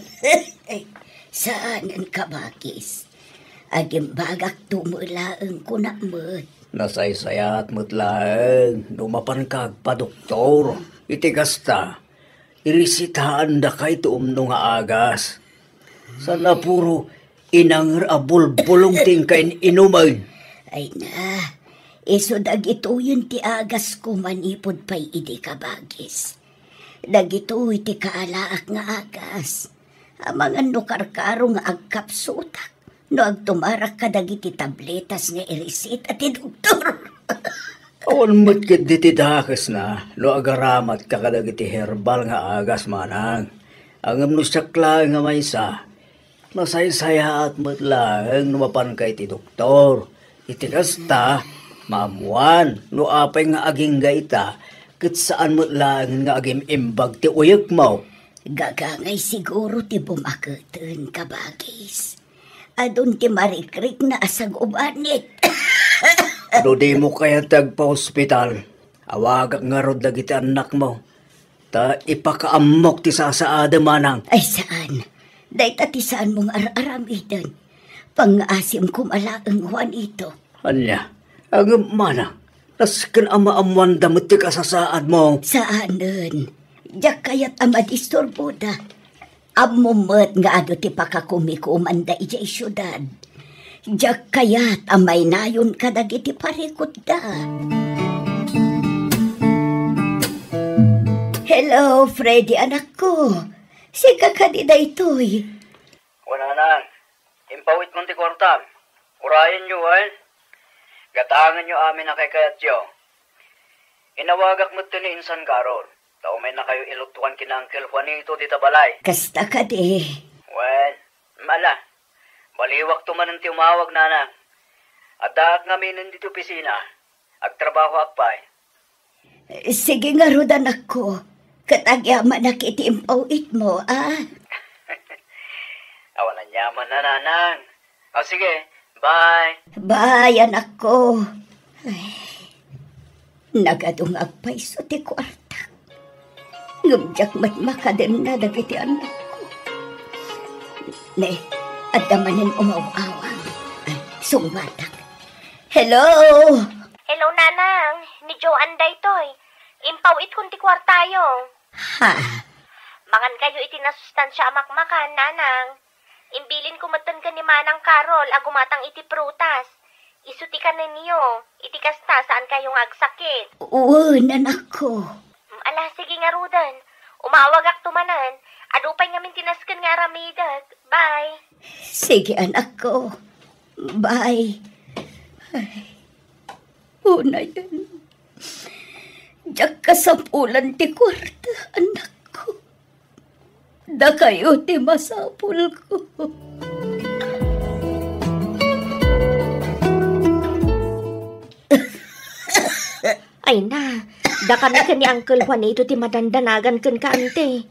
Saanen, kabakis. Agimbagakto met laeng, kunak met. Nasaysayaat met laeng no mapanka agpadoktor. Iti kasta, iresetaandaka iti umno nga agas. Saan a puro inanger a bulbulong ti inka in-inumen. Ay na, Isu dagitoyen ti agasko manipud pay idi kabagis. Dagitoy ti kaalaak nga agas. Amangan no karkaro nga agkapsutak, no agtumarak kadagiti tabletas nga ireseta ti doktor. Awan met ketdi ti dakesna no agaramat ka kadagiti herbal nga agas, manang. Ngem no siak laeng a maysa, nasaysayaat met laeng no mapanka iti doktor. Iti kasta, maammuan no apay nga agingga ita, ket saan met laeng nga agim-imbag ti uyekmo. Gagangay siguro ti bumaketen, kabagis. Adun ti marikrikna a sagubanit. No dimo kayat ti agpaospital, awagak ngarud dagiti annakmo. Ta ipakaammok ti sasaadem, manang. Ay, saan. Dayta ti saanmo nga ar-aramiden. Pangngaasim koma laeng, Juanito. Ania? Ngem, manang, nasken a maammoanda met ti kasasaadmo. Saanen. Diak kayat a madisturboda. Ammom met nga adu ti pakakumi-kumanda idiay siudad. Diak kayat a maynayon kadagiti parikutda. Hello, Freddy, anakko. Sika kadi daytoy? Wen, nanang, impawitmon ti kuartam. Urayenyo, wen? Gatangenyo amin a kaykayatyo. Inawagak met ni Insan Carol. Ta umaynakayo iluttuan ken Uncle Juanito dita balay. Kasta kadi. Wen, ala. Baliwakto manen ti umawag, nanang. Addaak ngamin ditoy opisina. Agtrabahoak pay. Sige ngarud, anakko. Ket agyamanak iti impaw-itmo, a? Awan aniaman, nanang. O, sige. Bye. Bye, anakko. Ay, nagadu nga agpayso ti kuartak. Ngem diak met makadenna dagiti annakko. Ne, adda manen umaw-awang. Ay, sungbatak. Hello? Hello, nanang. Ni Joan daytoy. Impaw-itkon ti kuartayo. Ha? Mangankayo iti nasustansia a makmakan, nanang. Imbilinko metten ken ni Manang Carol a gumatang iti prutas. Isu ti kanenyo, iti kasta, saankayo nga agsakit. Wen, anakko. Mm, ala, sige ngaruden. Umawagakto manen. Adu pay ngamin ti nasken nga aramidek. Bye. Sige, anakko. Bye. Ay, unayen. Diak kasapulan ti kuarta, anakko. Dakayo ti masapulko. Ay na, dakami ken ni Uncle Juanito ti madandanagan kenka, ante.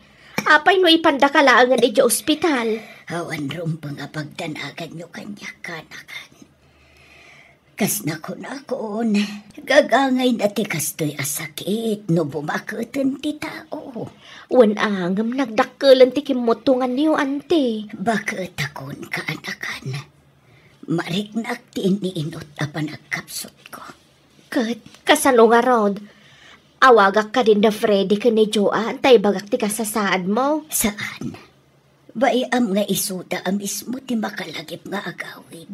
Apay no ipandaka laengen idiay ospital? Awan rumbeng a pagdanaganyo kaniak, kanakan. Kas nakunakon, gagangayna ti kastoy a sakit no bumaketen ti tao. Wen, ngem nagdakkelen ti kimmuttonganyo, ante. Baketakon, kaanakan. Mariknak ti inniinut a panagkapsutko. Ket kasano ngarud? Awagak kadin da Freddy ken ni Joan ta ibagak ti kasasaadmo? Saan. Bay-am nga isuda a mismo ti makalagip nga agawid.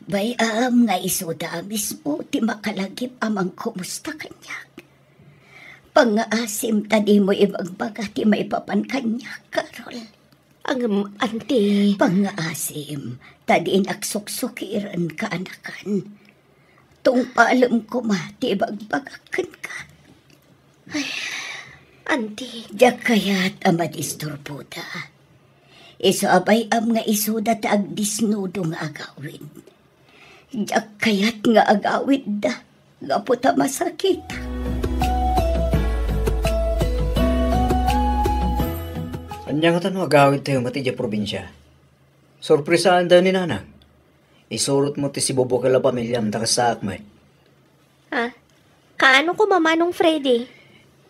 Bay-am nga isuda a mismo ti makalagip a mangkumusta kaniak. Pangngaasim ta dimo ibagbaga ti maipapan kaniak, Carol. Ngem, ante. Pangngaasim ta dinak suksukiren, kaanakan. Tungpalem koma ti ibagbagak kenka. Ay, ante. Diak kayat a madisturboda. Isu a bay-am nga isuda ti agdisnudo nga agawid. Diak kayat nga agawidda gapu ta masakit. Ania ngata no agawidtayo met idiay probinsia? Sorpresaantayo ni Nanang. Isurotmo ti sibubukel a pamiliam ta kastaak met. Ah, kaano koma, Manong Freddy?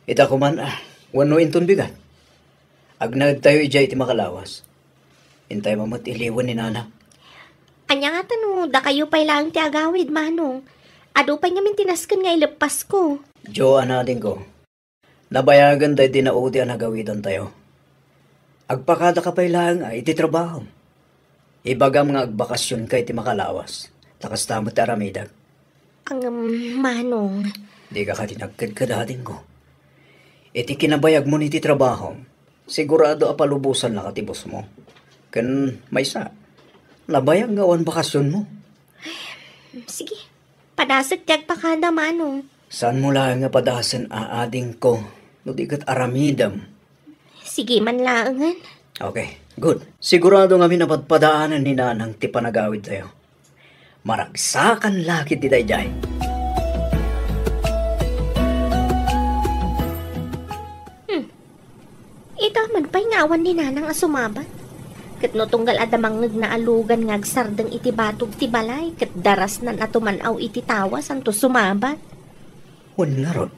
Ita koman, ah, wenno inton bigat. Agnaedtayo idiay iti makalawas. Intay met iliwen ni Nanang. Ania ngata no dakayo pay laeng ti agawid, Manong? Adu pay ngamin ti nasken nga ileppasko. Joan, adingko. Nabayagen daydi naudi a nagawidantayo. Agpakadaka pay laeng a iti trabaho. Ibagam nga agbakasionka iti makalawas, ta kasta met ti aramidek. Ngem, Manong. Dika kadi nagkedked, adingko. Iti kinabayagmo iti trabaho, sigurado a palubosannaka ti bossmo. Ken maysa, nabayag nga awan bakasionmo. Sige, padasek ti agpakada, Manong. Saanmo laeng nga padasen, adingko, no di ket aramidem. Sige man laengen. Okay, good. Sigurado ngamin a padpadaanen ni Nanang ti panagawidtayo. Maragsakan la ketdi daydiay. Hmm. Ita man pay nga awan ni Nanang a sumabat. Ket no tunggal adda mangngegna a lugan nga agsardeng iti batog ti balay, ket darasnan a tuman-aw iti tawa santo sumabat. Wen ngarud,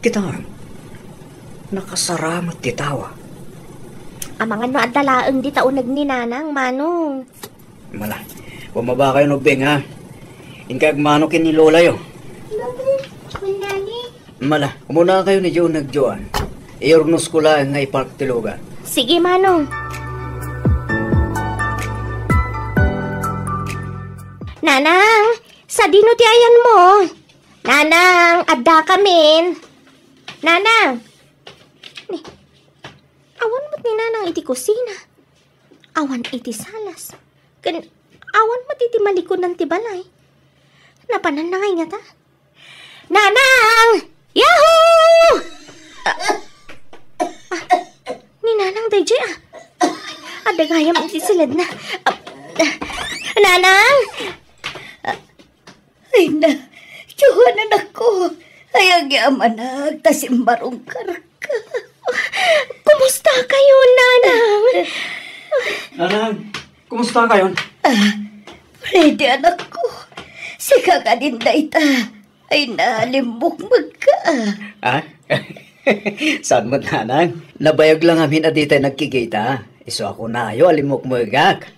kitaem, nakasaramat ti tawa. Amangan no adda laeng dita uneg ni Nanang, Manong. Mala, bumaba kayon, Ubbing, ha? Inka agmano ken ni lolayo. Mala, umuna kayo ni Joan nagjoan. Iurnos ko laeng nga ipark ti lugar. Sige, Manong. Nanang, sadino ti ayanmo? Nanang, adda kamin. Nanang! Ni, awan met ni Nanang iti kusina. Awan iti salas. Ken awan met iti malikudan ti balay. Napananna ngay ngata? Nanang! Yahoo! Ah, ah, ni Nanang daydiay, ah. Adda gayam iti siledna. Ah, ah, Nanang! Ay na, Joan, anakko. Ay, agyamanak, ta simmarungkarka. Kumusta kayo, Nanang? Nanang, kumusta kayon? Ah, Freddy, anakko. Sika kadin dayta. Ay na, limmukmegka. Ah? Saan met, Nanang? Nabayag lang amin a ditay nagkikita. Isu a kunayo a limmukmegak.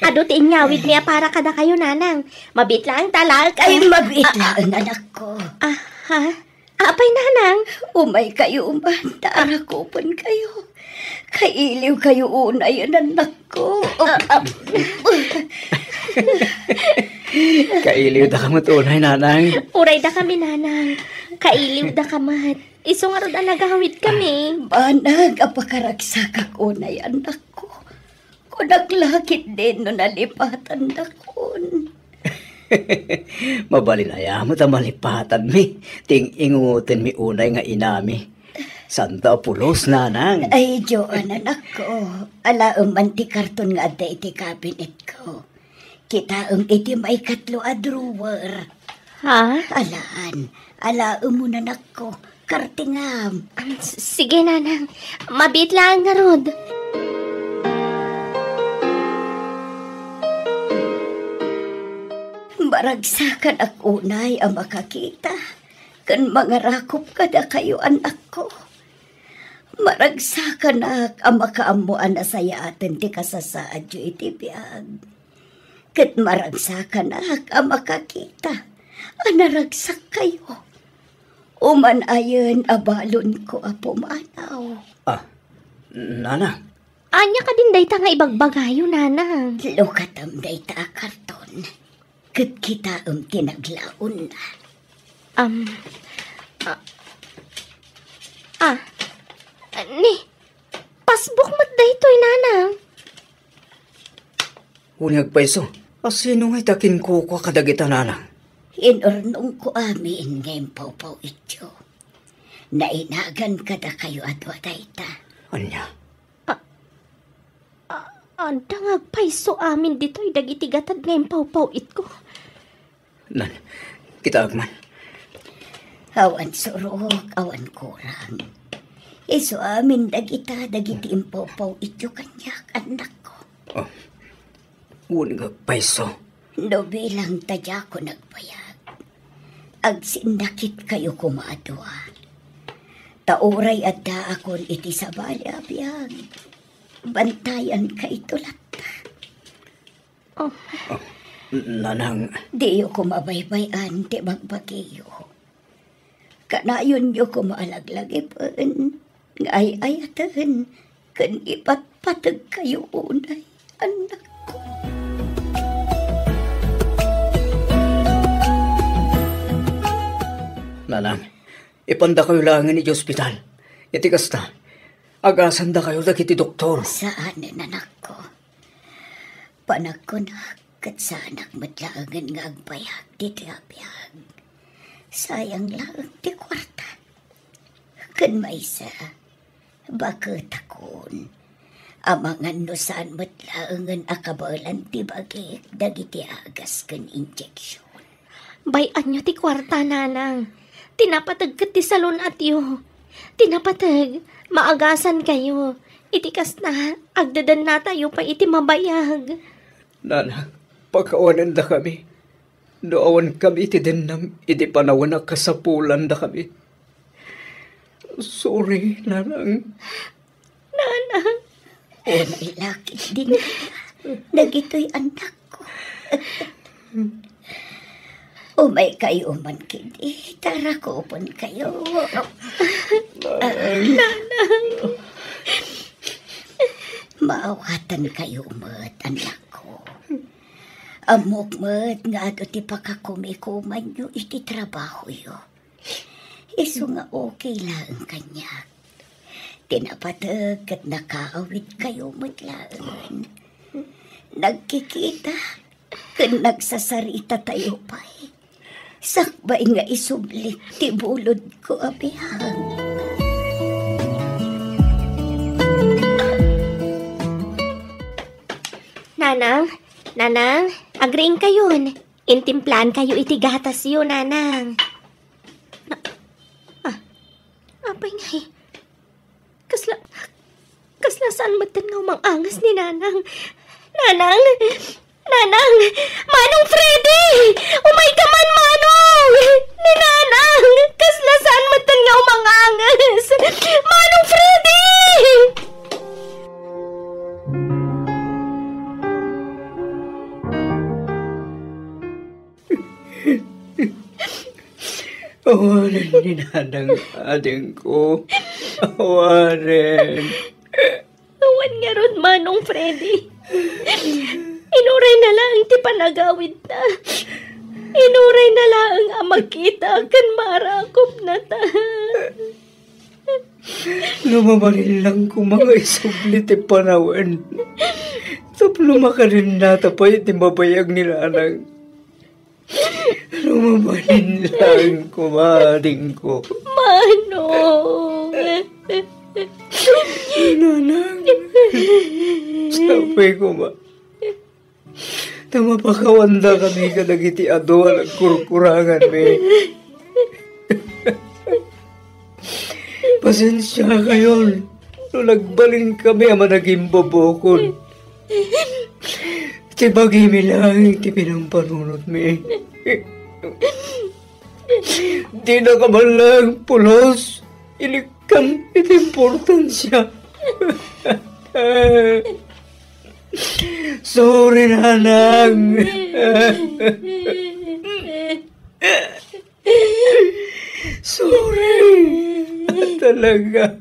Adu ti inyawidmi a para kadakayo, Nanang. Mabiit laeng ta laek, ay, ah, mabiit laeng, anakko. Ah, ha? Apay, Nanang? Umay kayo man, ta arakupen kayo. Kailiw kayo unay, anakko. Ah, ah. Kailiw da ka met unay, Nanang. Uray da kami, Nanang. Kailiw da ka met. Isu ngarud a nagawid kami. Banag a pakaragsakak unay, anakko. Kunak la ketdin no nalipatandakon. Mabalin aya met a malipatanmi ti ing-ingutenmi unay nga inami. Santa a pulos, Nanang. Ay, Joan, anakko. Alaem man ti karton nga adda iti kabinetko. Kitaem iti maikatlo a drawer. Ha? Alaan. Alaem mo, anakko. Kartingam. Am, s-, sige, Nanang. Mabiit laeng ngarud. Maragsakanak unay a makakita ken mangarakop kadakayo, anakko. Maragsakanak a makaammo a nasayaaten ti kasasaadyo iti biag. Ket maragsakanak a makakita a naragsakkayo. Uman-ayen a balonko a pumanaw. Ah, Nanang. Ania kadin dayta nga ibagbagayo, Nanang? Lukatem dayta a karton. Ket kitaem ti naglaonna. Am, ah, ah, ni, passbook met daytoy, Nanang. Wen nga agpayso, a sino ngay ta kinkukua kadagita, Nanang? Inurnongko amin nga impawpaw-ityo. Nainagan kadakayo a dua dayta. Ania? Ah, ah, adda nga agpayso amin ditoy dagiti gatad nga impawpaw-itko. Nan, kitaek man. Awan surok, awan kurang. Isu amin dagita dagiti impawpaw-ityo kaniak, annakko. Oh, wen nga agpayso. No bilang ta diakon agbayag, agsinnakitkayo koma a dua. Ta uray addaakon iti sabali a biag, bantayankayto latta. Oh. Oh, Nanang. Diyo koma baybay-an ti bagbagiyo. Kanayonyo koma a laglagipen nga ay-ayaten ken ipatpategkayo unay, annakko. Nanang, ipandakayo laengen iti ospital. Iti kasta, agasandakayo dagiti doktor. Saanen, anakko. Panagkunak ket saanak met laengen nga agbayag ditoy a biag. Sayang laeng ti kuarta. Ken maysa, baketakon. Amangan no saan met laengen a kabaelan ti bagik dagiti agas ken injeksion. Bay-anyo ti kuarta, Nanang. Ti napateg ket ti salun-atyo. Ti napateg, maagasankayo. Iti kasta, agdedennatayo pay iti mabayag. Nanang, pakawanendakami. No awankami iti dennam iti panawen a kasapulandakami. Sorry, Nanang. Nanang. Unay la ketdin dagitoy annakko. Umaykayo man ketdi, ta rakupenkayo. Nanang. Maawatankayo met, annakko. Ammok met nga adu ti pakakumikumanyo iti trabahoyo. Isu nga okay laeng kaniak. Ti napateg ket nakaawidkayo met laengen. Nagkikita ken nagsasaritatayo pay. Sakbay nga isublik ti bulodko a biag. Nanang, Nanang, agriingkayon. Intimplaankayo iti gatasyo, Nanang. Na-, ah, apay ngay? Kasla, kasla saan metten nga umang-angas ni Nanang? Nanang! Nanang! Manong Freddy! Umayka man, Manong! Ni Nanang! Kasla saan metten nga umang-angas! Manong Freddy! Awanen ni Nanang, adingko. Awanen. Awan ngarud, Manong Freddy. Inuray na laeng ti panagawidna. Inuray na laeng a makita ken maarakupnata. No mabalin lang koma nga isubli ti panawen tapno makadennata pay iti mabayag ni Nanang. No mabalin lang koma, adingko. Manong. Nanang. Sapay koma. Ta mapakawandakami kadagiti adu a nagkurkuranganmi. Pasensiakayon no nagbalinkami a managimbubukod. Ti bagimi laeng ti pinampanunotmi. Dinaka man laeng pulos inikkan iti importansia. Sorry, Nanang. Sorry. Talaga.